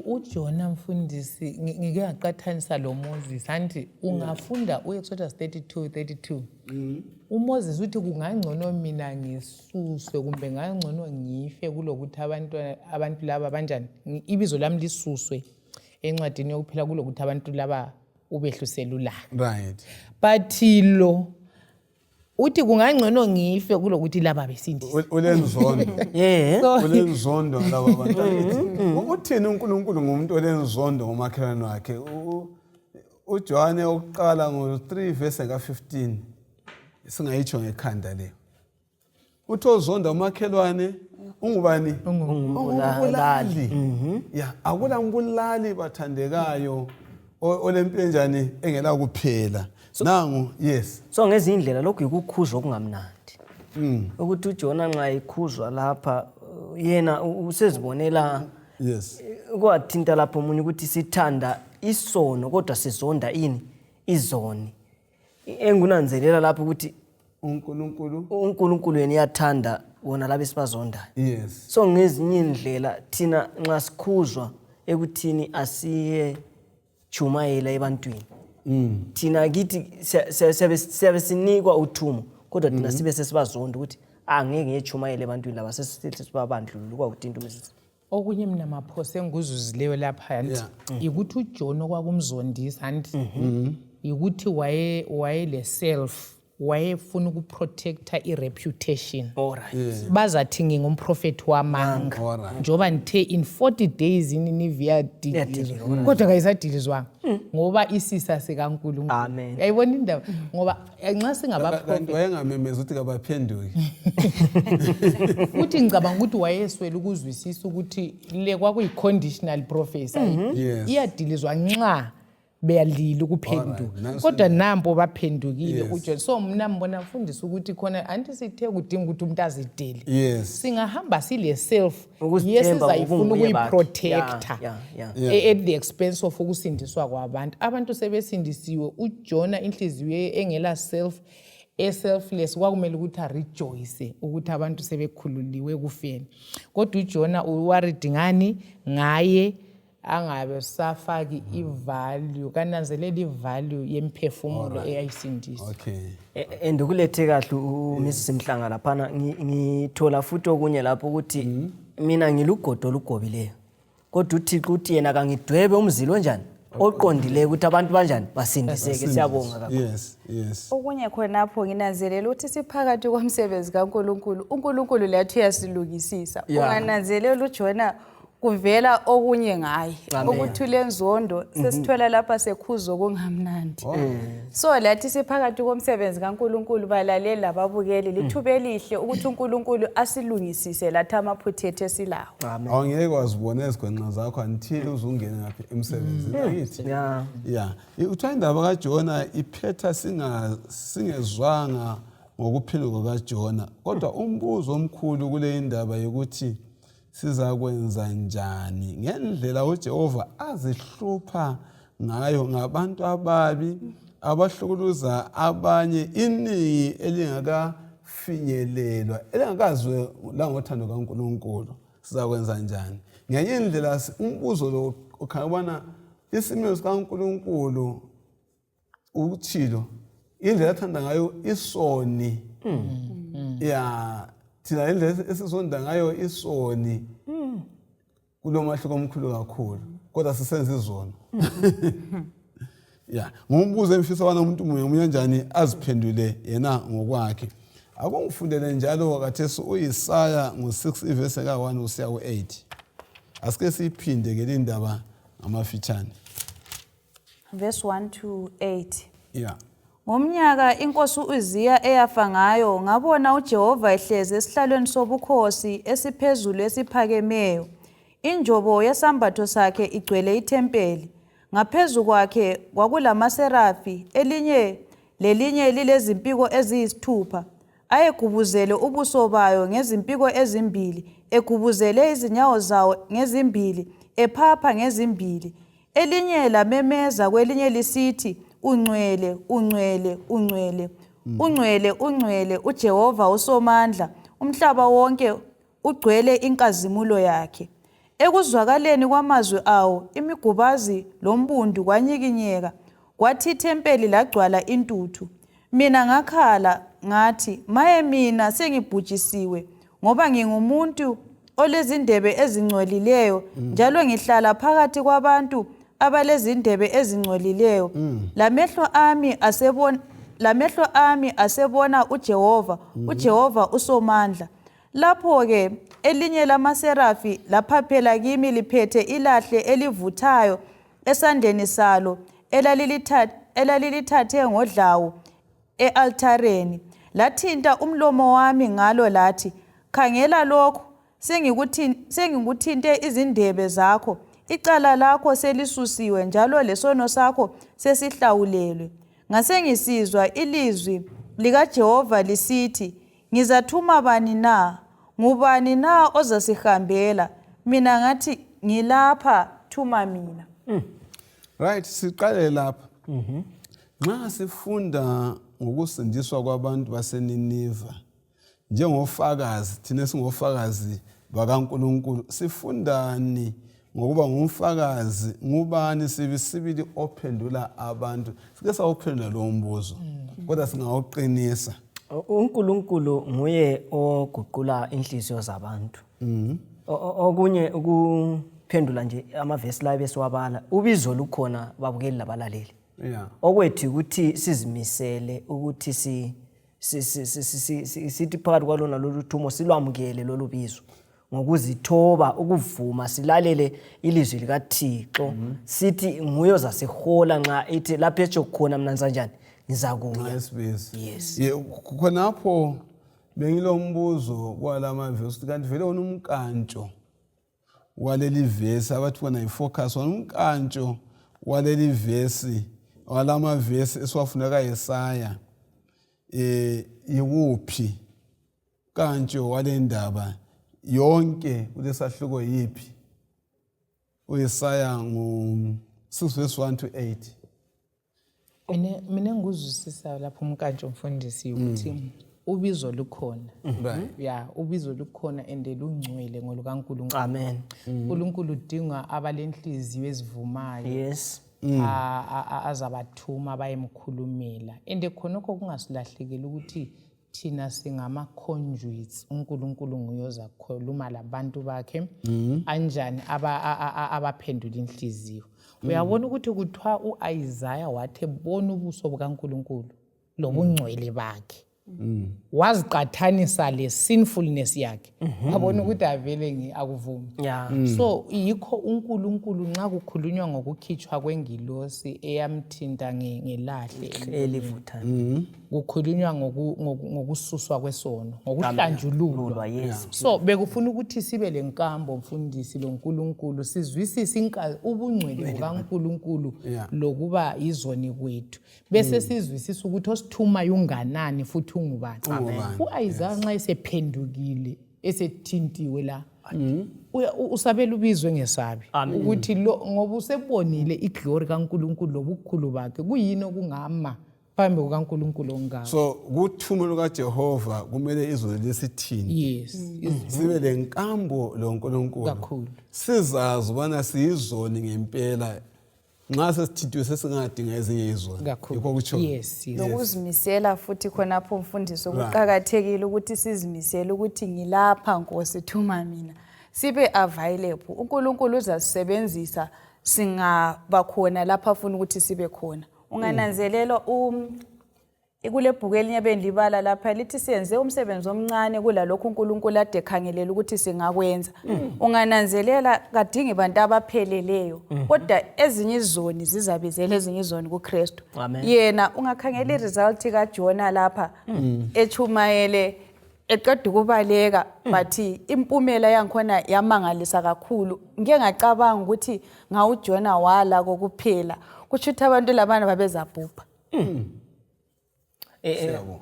UJona mfundisi, ngike ngaqathanisa lo Moses. Anti ungafunda uExodus 32 32, uMoses uthi kungangcono mina ngisuswe kumbe ngangcono ngife kulokuthi abantu laba banjani, ibizo lami lisuswe encwadini yokuphila kulokuthi abantu laba ubehlusela ulaka. But lo uthi kungangcono ngife kulokuthi laba besindiswe. Ulenzondo. Ulenzondo ngalaba bantu. Uthini uNkulunkulu ngumuntu olenzondo ngomakhelwane wakhe? uJohane okuqala ngo-3 verse ka-15, singayitsho ngekhanda le. Uthi ozonda umakhelwane ungubani? Ungumbulali. Ya, akula mbulali bathandekayo olempilo enjani engela kuphela. Nangu, yes. So ngezinye indlela lokhu yikukhuzwa okungamnandi. Ukuthi uJona nxa ekhuzwa lapha, yena usezibonela kwathinta lapho omunye ukuthi sithanda isono kodwa sizonda ini izoni. Engunanzelela lapho ukuthi uNkulunkulu uNkulunkulu yena uyathanda wona laba esibazondayo. So ngezinye indlela thina nxa sikhuzwa ekuthini asiye chumayela ebantwini, thina kithi siyabe sinikwa uthumo, kodwa thina sibe sesibazonda ukuthi angeke ngiyechumayela ebantwini laba, sesihle sibabandlulula kwakuthinta umsisi. Okunye mina maphose engikuzuzileyo lapha anti yikuthi uJohn okwakumzondisa anti yikuthi wayele self, wayefuna ukuprotecta i-reputation. Bazathi ngingumprofethi wamanga, njengoba ngithe in 40 days iNinive iyadilizwa, Iyadilizwa. Kodwa kayisadilizwanga ngoba isisa sikaNkulunkulu. Amen. Uyayibona indaba, ngoba nxa Kanti singabaprofethi wayengamemezi ukuthi kabaphenduki. Futhi ngicabanga ukuthi wayeswele ukuzwisisa ukuthi le kwakuyi-conditional prophecy. Iyadilizwa nxa beyalila ukuphenduka. Alright, nansi. Kodwa nampo baphendukile. uJohn, so mna mbona mfundisi ukuthi khona anti sithe kudinga ukuthi umuntu azidele. Singahamba sile self Ukuzithemba yesizayifuna ngobunguye bakhe. ukuyiprotecta at the expense of ukusindiswa kwabantu. Abantu sebesindisiwe. UJona inhliziyo engela self, e-selfless, kwakumele ukuthi arejoice ukuthi abantu sebekhululiwe ekufeni, kodwa uJona uworried ngani? Ngaye, angabe safaki ivalue, kananzelela ivalue yemphefumulo eyayisindiswa. And ukulethe kahle uMrs Mhlanga laphana, ngithola futhi okunye lapho ukuthi mina ngilugodo olugobileyo. Kodwa uThixo uthi yena kangidwebe umzila onjani oqondileyo ukuthi abantu banjani basindiseke. Siyabonga kakhulu. Yes, yes. Okunye khonapho nginanzelela ukuthi siphakathi komsebenzi kaNkulunkulu. UNkulunkulu lathi uyasilungisisa. Ungananzelela uJona kuvela okunye ngaye ukuthi ulenzondo sesithola lapha sekhuza okungamnandi. So lathi siphakathi komsebenzi kaNkulunkulu, balaleli lababukeli, lithuba elihle ukuthi uNkulunkulu asilungisise lathi amaphutha ethu esilawo. Awungeke wazibona izigwenxa zakho until uzungene ngaphi emsebenzini, angithi? Yeah. Ya, kuthiwa indaba kaJona iphetha singezwanga ngokuphenduka kaJona, kodwa umbuzo omkhulu kule indaba yokuthi sizakwenza njani ngendlela uJehova azihlupha ngayo ngabantu ababi abahlukuluza abanye, iningi elingakafinyelelwa, elingakazwe langothando kaNkulunkulu. Sizakwenza njani ngenye indlela? Umbuzo lo ukhanya ubana isimilo sikaNkulunkulu ukuthilo, indlela athanda ngayo isoni, ya thina indlela esizonda ngayo isoni, kulomahluko omkhulu kakhulu, kodwa sisenza izono. Ya, ngumbuzo engifisa ubana umuntu munye munye njani aziphendule yena ngokwakhe. Akungifundele njalo kathesi uIsaya ngo-6 ivesi ka-1 kusiya ku-8. Asike siyiphinde ke le ndaba ngamafitshane. Verse 1 to 8. Ya. Ngomnyaka inkosi uUziya eyafa ngayo, ngabona uJehova ehlezi esihlalweni sobukhosi esiphezulu esiphakemeyo. Injobo yesambatho sakhe igcwele ithempeli. Ngaphezu kwakhe kwakulamaserafi, elinye lelinye lilezimpiko eziyisithupha. Ayegubuzele ubuso bayo ngezimpiko ezimbili, egubuzele izinyawo zawo ngezimbili, ephapha ngezimbili. Elinye lamemeza kwelinye lisithi, "Ungcwele, ungcwele, ungcwele, ungcwele, ungcwele uJehova uSomandla, umhlaba wonke ugcwele inkazimulo yakhe." Ekuzwakaleni kwamazwi awo, imigubazi lombundu kwanyikinyeka, kwathi ithempeli lagcwala intuthu. Mina ngakhala ngathi, "Maye mina, sengibhujisiwe, ngoba ngingumuntu olezindebe ezingcolileyo, njalo ngihlala phakathi kwabantu abalezindebe ezingcolileyo. Lamehlo ami asebona uJehova, uJehova uSomandla." Lapho-ke elinye lamaserafi laphaphela kimi liphethe ilahle elivuthayo esandleni salo elalilithathe ngodlawu e-altareni. Lathinta umlomo wami ngalo lathi, "Khangela lokhu, sengikuthinte izindebe zakho, icala lakho selisusiwe njalo lesono sakho sesihlawulelwe." Ngasengisizwa ilizwi likaJehova lisithi, "Ngizathuma bani na? Ngubani na ozasihambela?" Mina ngathi, "Ngilapha, thuma mina." Right, siqale lapha. Nxa sifunda ngokusindiswa kwabantu baseNiniva njengofakazi, thina singofakazi bakaNkulunkulu, sifundani ngokuba ngumfakazi? Ngubani sibisibili ophendula abantu? Sike sawuphendula lowo mbuzo, kodwa singawuqinisa. UNkulunkulu nguye oguqula inhliziyo zabantu. Okunye ukuphendula nje amavesi la besiwabala, ubizo lukhona, babukeli labalaleli. Okwethu ukuthi sizimisele ukuthi si sithi phakathi kwalona lolu thumo silwamukele lolu bizo ngokuzithoba, ukuvuma, silalele ilizwi likaThixo, sithi nguye ozasihola nxa ethi lapho etsho khona, "Mina ngiza njani? Ngizakuya." Esibizi. Yes. Ye, khonapho bengilombuzo kwalamavesi ukuthi kanti vele wona umkantsho waleli vesi abathi bona yi-focus, wona umkantsho waleli vesi, walamavesi esiwafunda kaYesaya, iwuphi kantsho wale ndaba yonke kulesahluko? Yiphi? uYesaya ngu-6 verse 1 to 8. Mina engikuzwisisa lapho umkantsho, mfundisi, ukuthi ubizo lukhona. Ya, ubizo lukhona and lungcwele ngolukaNkulunkulu. Amen. uNkulunkulu udinga abalenhliziyo ezivumayo azabathuma bayemkhulumela, and khonokho kungasilahlekeli ukuthi Thina singama-conduits, uNkulunkulu nguye ozakhuluma labantu bakhe. Anjani abaphendula inhliziyo. Uyabona ukuthi kuthiwa u-Isaya wathi ebona ubuso bukaNkulunkulu lobungcwele bakhe, waziqathanisa le sinfulness yakhe, wabona ukuthi avele akuvumi. So yikho uNkulunkulu nxa kukhulunywa ngokukhitshwa kwengilosi eyamthinta ngelahle elivuthayo, kukhulunywa ngokususwa kwesono, ngokuhlanjululwa. So bekufuna ukuthi sibe lenkambo, mfundisi, loNkulunkulu, sizwisise ubungcwele bukaNkulunkulu lokuba yizoni kwethu, bese sizwisisa ukuthi osithumayo unganani futhi ungubani. Ungubani, U-Isaya nxa esephendukile, esethintiwe la, usabela ubizwe ngesabi ukuthi lo, ngoba usebonile iglory kaNkulunkulu lobukhulu bakhe, kuyini okungama phambi kukaNkulunkulu ongaka? So kuthumo lukaJehova kumele izulu lisithini, sibe lenkambo loNkulunkulu Kakhulu. Sizazi ubana siyizoni ngempela. Nxa sesithintiwe, sesingadinga ezinye izoni. Kakhulu. Yikho kutsho. Yes. Lokuzimisela futhi khonapho, mfundiso, kuqakathekile ukuthi sizimisele ukuthi ngilapha, Nkosi, thuma mina, sibe available. UNkulunkulu uzasisebenzisa singaba khona lapho afuna ukuthi sibe khona. Ungananzelela kule bhuku elinye bendibala lapha, lithi siyenze umsebenzi omncane kulalokhu uNkulunkulu ade ekhangelela ukuthi singakwenza. Ungananzelela, kadingi bantu abapheleleyo, kodwa ezinye izoni zizabizela ezinye izoni kuKristu. Amen. Yena ungakhangela iresult kaJona lapha, echumayele eqeda ukubaleka, but impumela yangikhona yamangalisa kakhulu. Ngike ngacabanga ukuthi ngawuJona wala kokuphela, kutsho ukuthi abantu labana babezabhubha.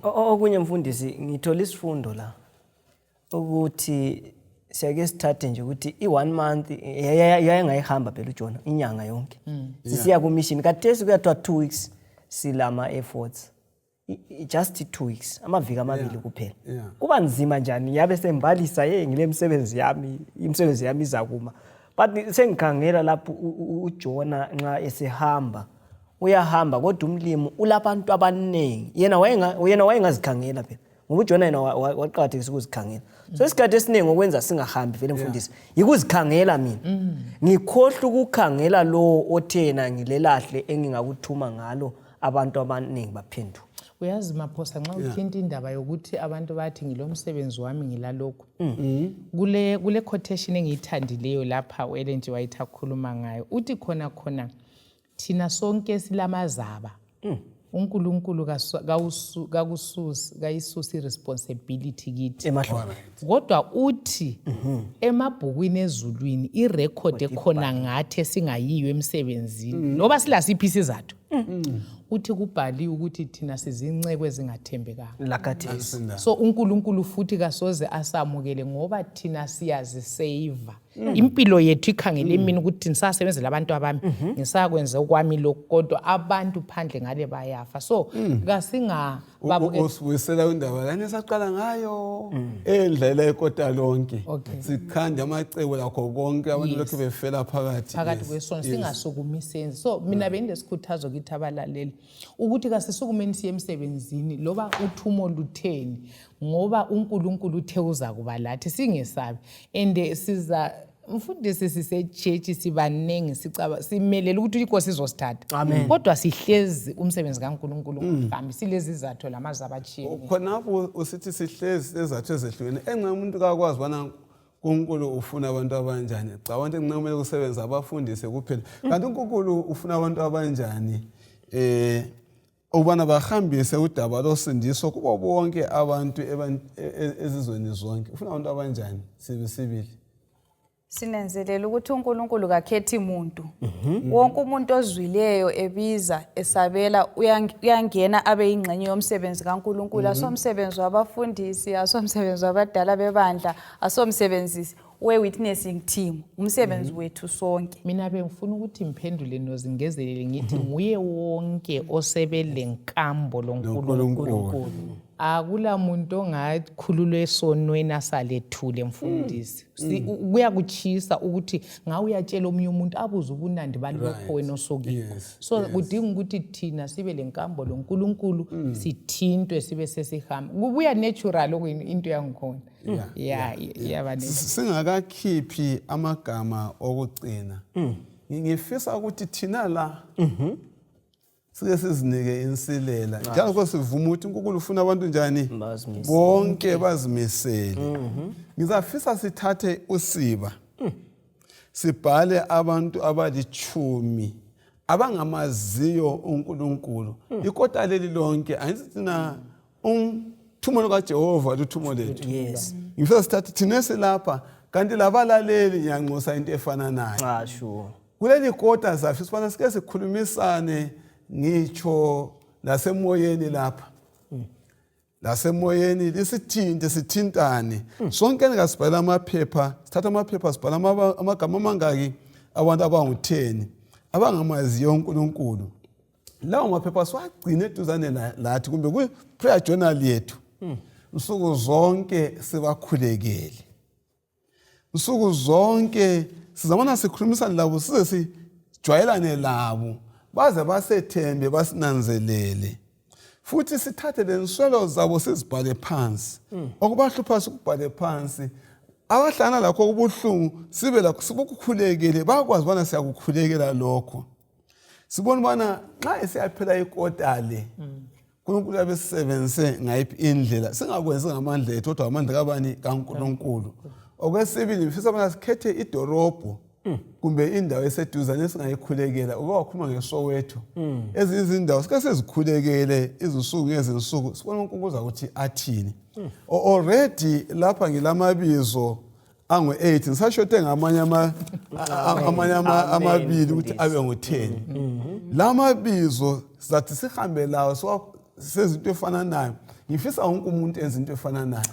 Okunye mfundisi, ngithola isifundo la ukuthi siyake sithathe nje ukuthi i-one month yayengayihamba phela uJona, inyanga yonke sisiya kumission. Kathesi kuyathiwa 2 weeks silama efforts, just 2 weeks, amaviki 2 kuphela. Kuba nzima njani? Yabe sembalisa, ye, ngile misebenzi yami, imisebenzi yami izakuma. But sengikhangela lapho uJona nxa esehamba, uyahamba, kodwa umlimi ulabantu abaningi. Yena wayengazikhangela phela, ngoba uJona yena waqakathekisa ukuzikhangela. So isikhathi esiningi okwenza singahambi vele, mfundisi, yikuzikhangela mina, ngikhohlwa ukukhangela lowo othe yena ngilelahle engingakuthuma ngalo abantu abaningi baphenduka. Uyazi Maphosa, nxa uthinta indaba yokuthi abantu bathi ngilo msebenzi wami, ngilalokhu, kule quotation engiyithandileyo lapha u-Ellen G White akhuluma ngayo, uthi khona khona thina sonke silamazaba, uNkulunkulu kayisusi i-responsibility kithi, emahlombe, kodwa uthi emabhukwini ezulwini irekhodi ekhona ngathi esingayiyo emsebenzini loba silasiphi isizathu, uthi kubhaliwe ukuthi thina sizinceko ezingathembekanga. Lakathesi. So uNkulunkulu futhi kasoze asamukele ngoba thina siyaziseyiva, impilo yethu ikhangele mina ukuthi ngisasebenzela abantu abami, ngisakwenza okwami lokhu, kodwa abantu phandle ngale bayafa. So kasinga Usibuyisela kwindaba lani esaqala ngayo endlela ekota lonke. Sikhanda amacebo lakho konke, abantu lokhu befela phakathi. Phakathi kwesono. Singasukumi senze. So mina bengilesikhuthazo kithi abalaleli ukuthi kasisukumeni siye emsebenzini loba uthumo lutheni, ngoba uNkulunkulu uthe uza kuba lathi, singesabi. And siza, mfundisi, sisetshetshi, sibaningi, sicaba simelele ukuthi inkosi izosithatha, kodwa sihlezi umsebenzi kaNkulunkulu ungahambi, silezizathu lamazwi abatshiyeneyo. Khonapho usithi sihlezi ezathu ezehlukene, enxa umuntu kakwazi ubana uNkulunkulu ufuna abantu abanjani. Cha, abantu enxa kumele kusebenze abafundise kuphela, kanti uNkulunkulu ufuna abantu abanjani ukubana bahambise udaba losindiso kubo bonke abantu ezizweni zonke? Ufuna abantu abanjani sibi sibili? Sinanzelela ukuthi uNkulunkulu kakhethi muntu. Wonke umuntu ozwileyo ebiza esabela uyangena abe yingxenye yomsebenzi kaNkulunkulu. Asomsebenzi wabafundisi, asomsebenzi wabadala bebandla, asomsebenzi we-witnessing team, umsebenzi wethu sonke. Mina bengifuna ukuthi ngiphendule nozingezelele, ngithi nguye wonke osebelenkambo loNkulunkulu. NoNkulunkulu. Akula muntu ongakhululwa esonweni asalethule mfundisi. Kuyakuchisa ukuthi nga uyatshela omunye umuntu abuze ubunandi balokho wena osokikho. So kudinga ukuthi thina sibe lenkambo loNkulunkulu, sithintwe sibe sesihamba. Kubuya natural okuyini into yangikhona. Yeah, iyaba natural. Singakakhiphi amagama okugcina, ngifisa ukuthi thina la sike sizinike insilela, njalo ko sivuma ukuthi uNkulunkulu ufuna abantu njani? Bazimisele. Bonke bazimisele. Ngizafisa sithathe usiba, sibhale abantu abali-10 abangamaziyo uNkulunkulu ikota leli lonke. Angithi thina umthumo kaJehova luthumo lethu. Ngifisa sithathe thina silapha, kanti labalaleli ngiyanxusa into efananayo. Ah, sure. Kuleli kota safisa ubana sike sikhulumisane ngitsho lasemoyeni lapha, lasemoyeni lisithinte, sithintane sonke. Kasibhala amaphepha, sithatha amaphepha, sibhala amagama amangaki abantu abangu-10 abangamaziyo uNkulunkulu. Lawo maphepha siwagcine eduzane lathi kumbe kwi-prayer journal yethu nsuku zonke, sibakhulekele nsuku zonke, sizamana sikhulumisane labo size sijwayelane labo baze basethembe, basinanzelele. Futhi sithathe lenswelo zabo sizibhale phansi, okubahlupha sikubhale phansi, abahlangana lakho okubuhlungu sibe lakho sikukhulekele, bakwazi ubana siyakukhulekela lokho. Sibone ubana nxa isiyaphela ikota le, uNkulunkulu abesisebenzise ngayiphi indlela. Singakwenzi ngamandla ethu kodwa ngamandla kabani? KaNkulunkulu. Okwesibili, ngifisa ubana sikhethe idorobho kumbe indawo eseduzane esingayikhulekela. Uke wakhuluma ngeSoweto, ezinye izindawo sike sizikhulekele izinsuku ngezinsuku, sibone uNkulunkulu uza ukuthi athini. Already lapha ngilamabizo angu-8, ngisashote ngamanye amabili ukuthi abe ngu-10. La mabizo sizathi sihambe lawo sezinto efananayo. Ngifisa wonke umuntu enze into efananayo.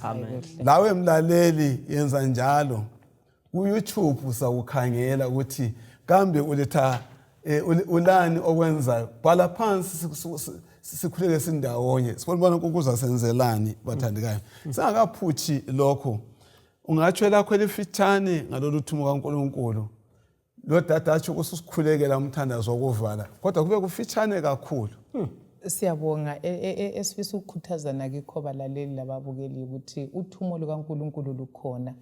Lawe mlaleli, yenza njalo. Ku-YouTube sakukhangela ukuthi kambe uletha ulani okwenzayo. Bhala phansi, sikhuleke sindawonye, sibone ubana uNkulunkulu uzasenzelani. Bathandekayo, singakaphuthi lokho, ungatsho elakho elifitshane ngalolu thumo kaNkulunkulu? Lo dade atsho kususikhulekela umthandazo wokuvala, kodwa kube kufitshane kakhulu. Siyabonga. Esifisa ukukhuthazana kikho, balaleli lababukeli, ukuthi uthumo lukaNkulunkulu lukhona.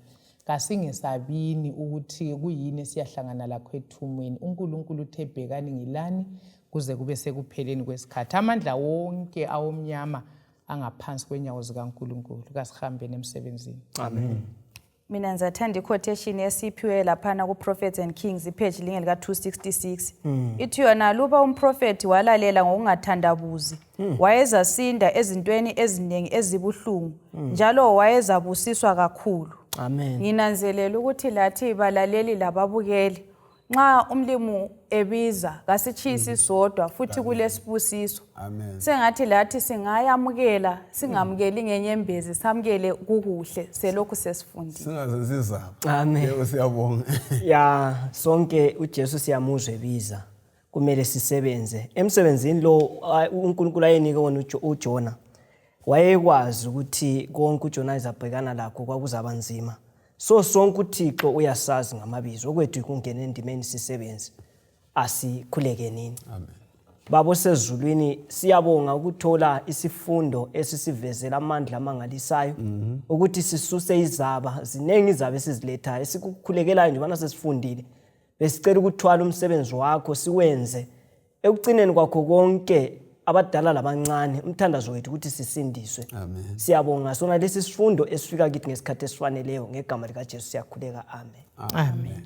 Kasingesabini ukuthi kuyini esiyahlangana lakho ethumweni. UNkulunkulu uthe, "Bhekani, ngilani kuze kube sekupheleni kwesikhathi." Amandla wonke awomnyama angaphansi kwenyawo zikaNkulunkulu. Kasihambeni emsebenzini. Amen. Mina ngizathanda i-quotation esiphiwe laphana ku-Prophets and Kings, ipage linge lika-266. Ithi yona, "Luba umprofethi walalela ngokungathandabuzi, wayezasinda ezintweni eziningi ezibuhlungu, njalo wayezabusiswa kakhulu." Amen. Nginanzelela ukuthi lathi balaleli lababukeli, nxa umlimu ebiza, kasitshisi sodwa, futhi kulesibusiso. Amen. Sengathi lathi singayamukela, singamukeli ngenyembezi, samukele kukuhle selokhu sesifundile. Singazenzi izaba. Amen. Yebo, siyabonga. Ya, sonke uJesu siyamuzwa ebiza. Kumele sisebenze emsebenzini lo uNkulunkulu ayenike wona uJona. Wayekwazi ukuthi konke uJona ayezabhekana lakho kwakuzaba nzima. So sonke uThixo uyasazi ngamabizo. Okwethu kungena endimeni sisebenze. Asikhuleke nini. Amen. Baba osezulwini, siyabonga ukuthola isifundo esisivezela amandla amangalisayo ukuthi sisuse izaba. Ziningi izaba esizilethayo, esikukhulekelayo njengoba sesifundile. Besicela ukuthwala umsebenzi wakho siwenze. Ekucineni kwakho konke, abadala labancane, umthandazo wethu ukuthi sisindiswe. Amen. Siyabonga sona lesi sifundo esifika kithi ngesikhathi esifaneleyo. Ngegama likaJesu siyakhuleka, amen. Amen.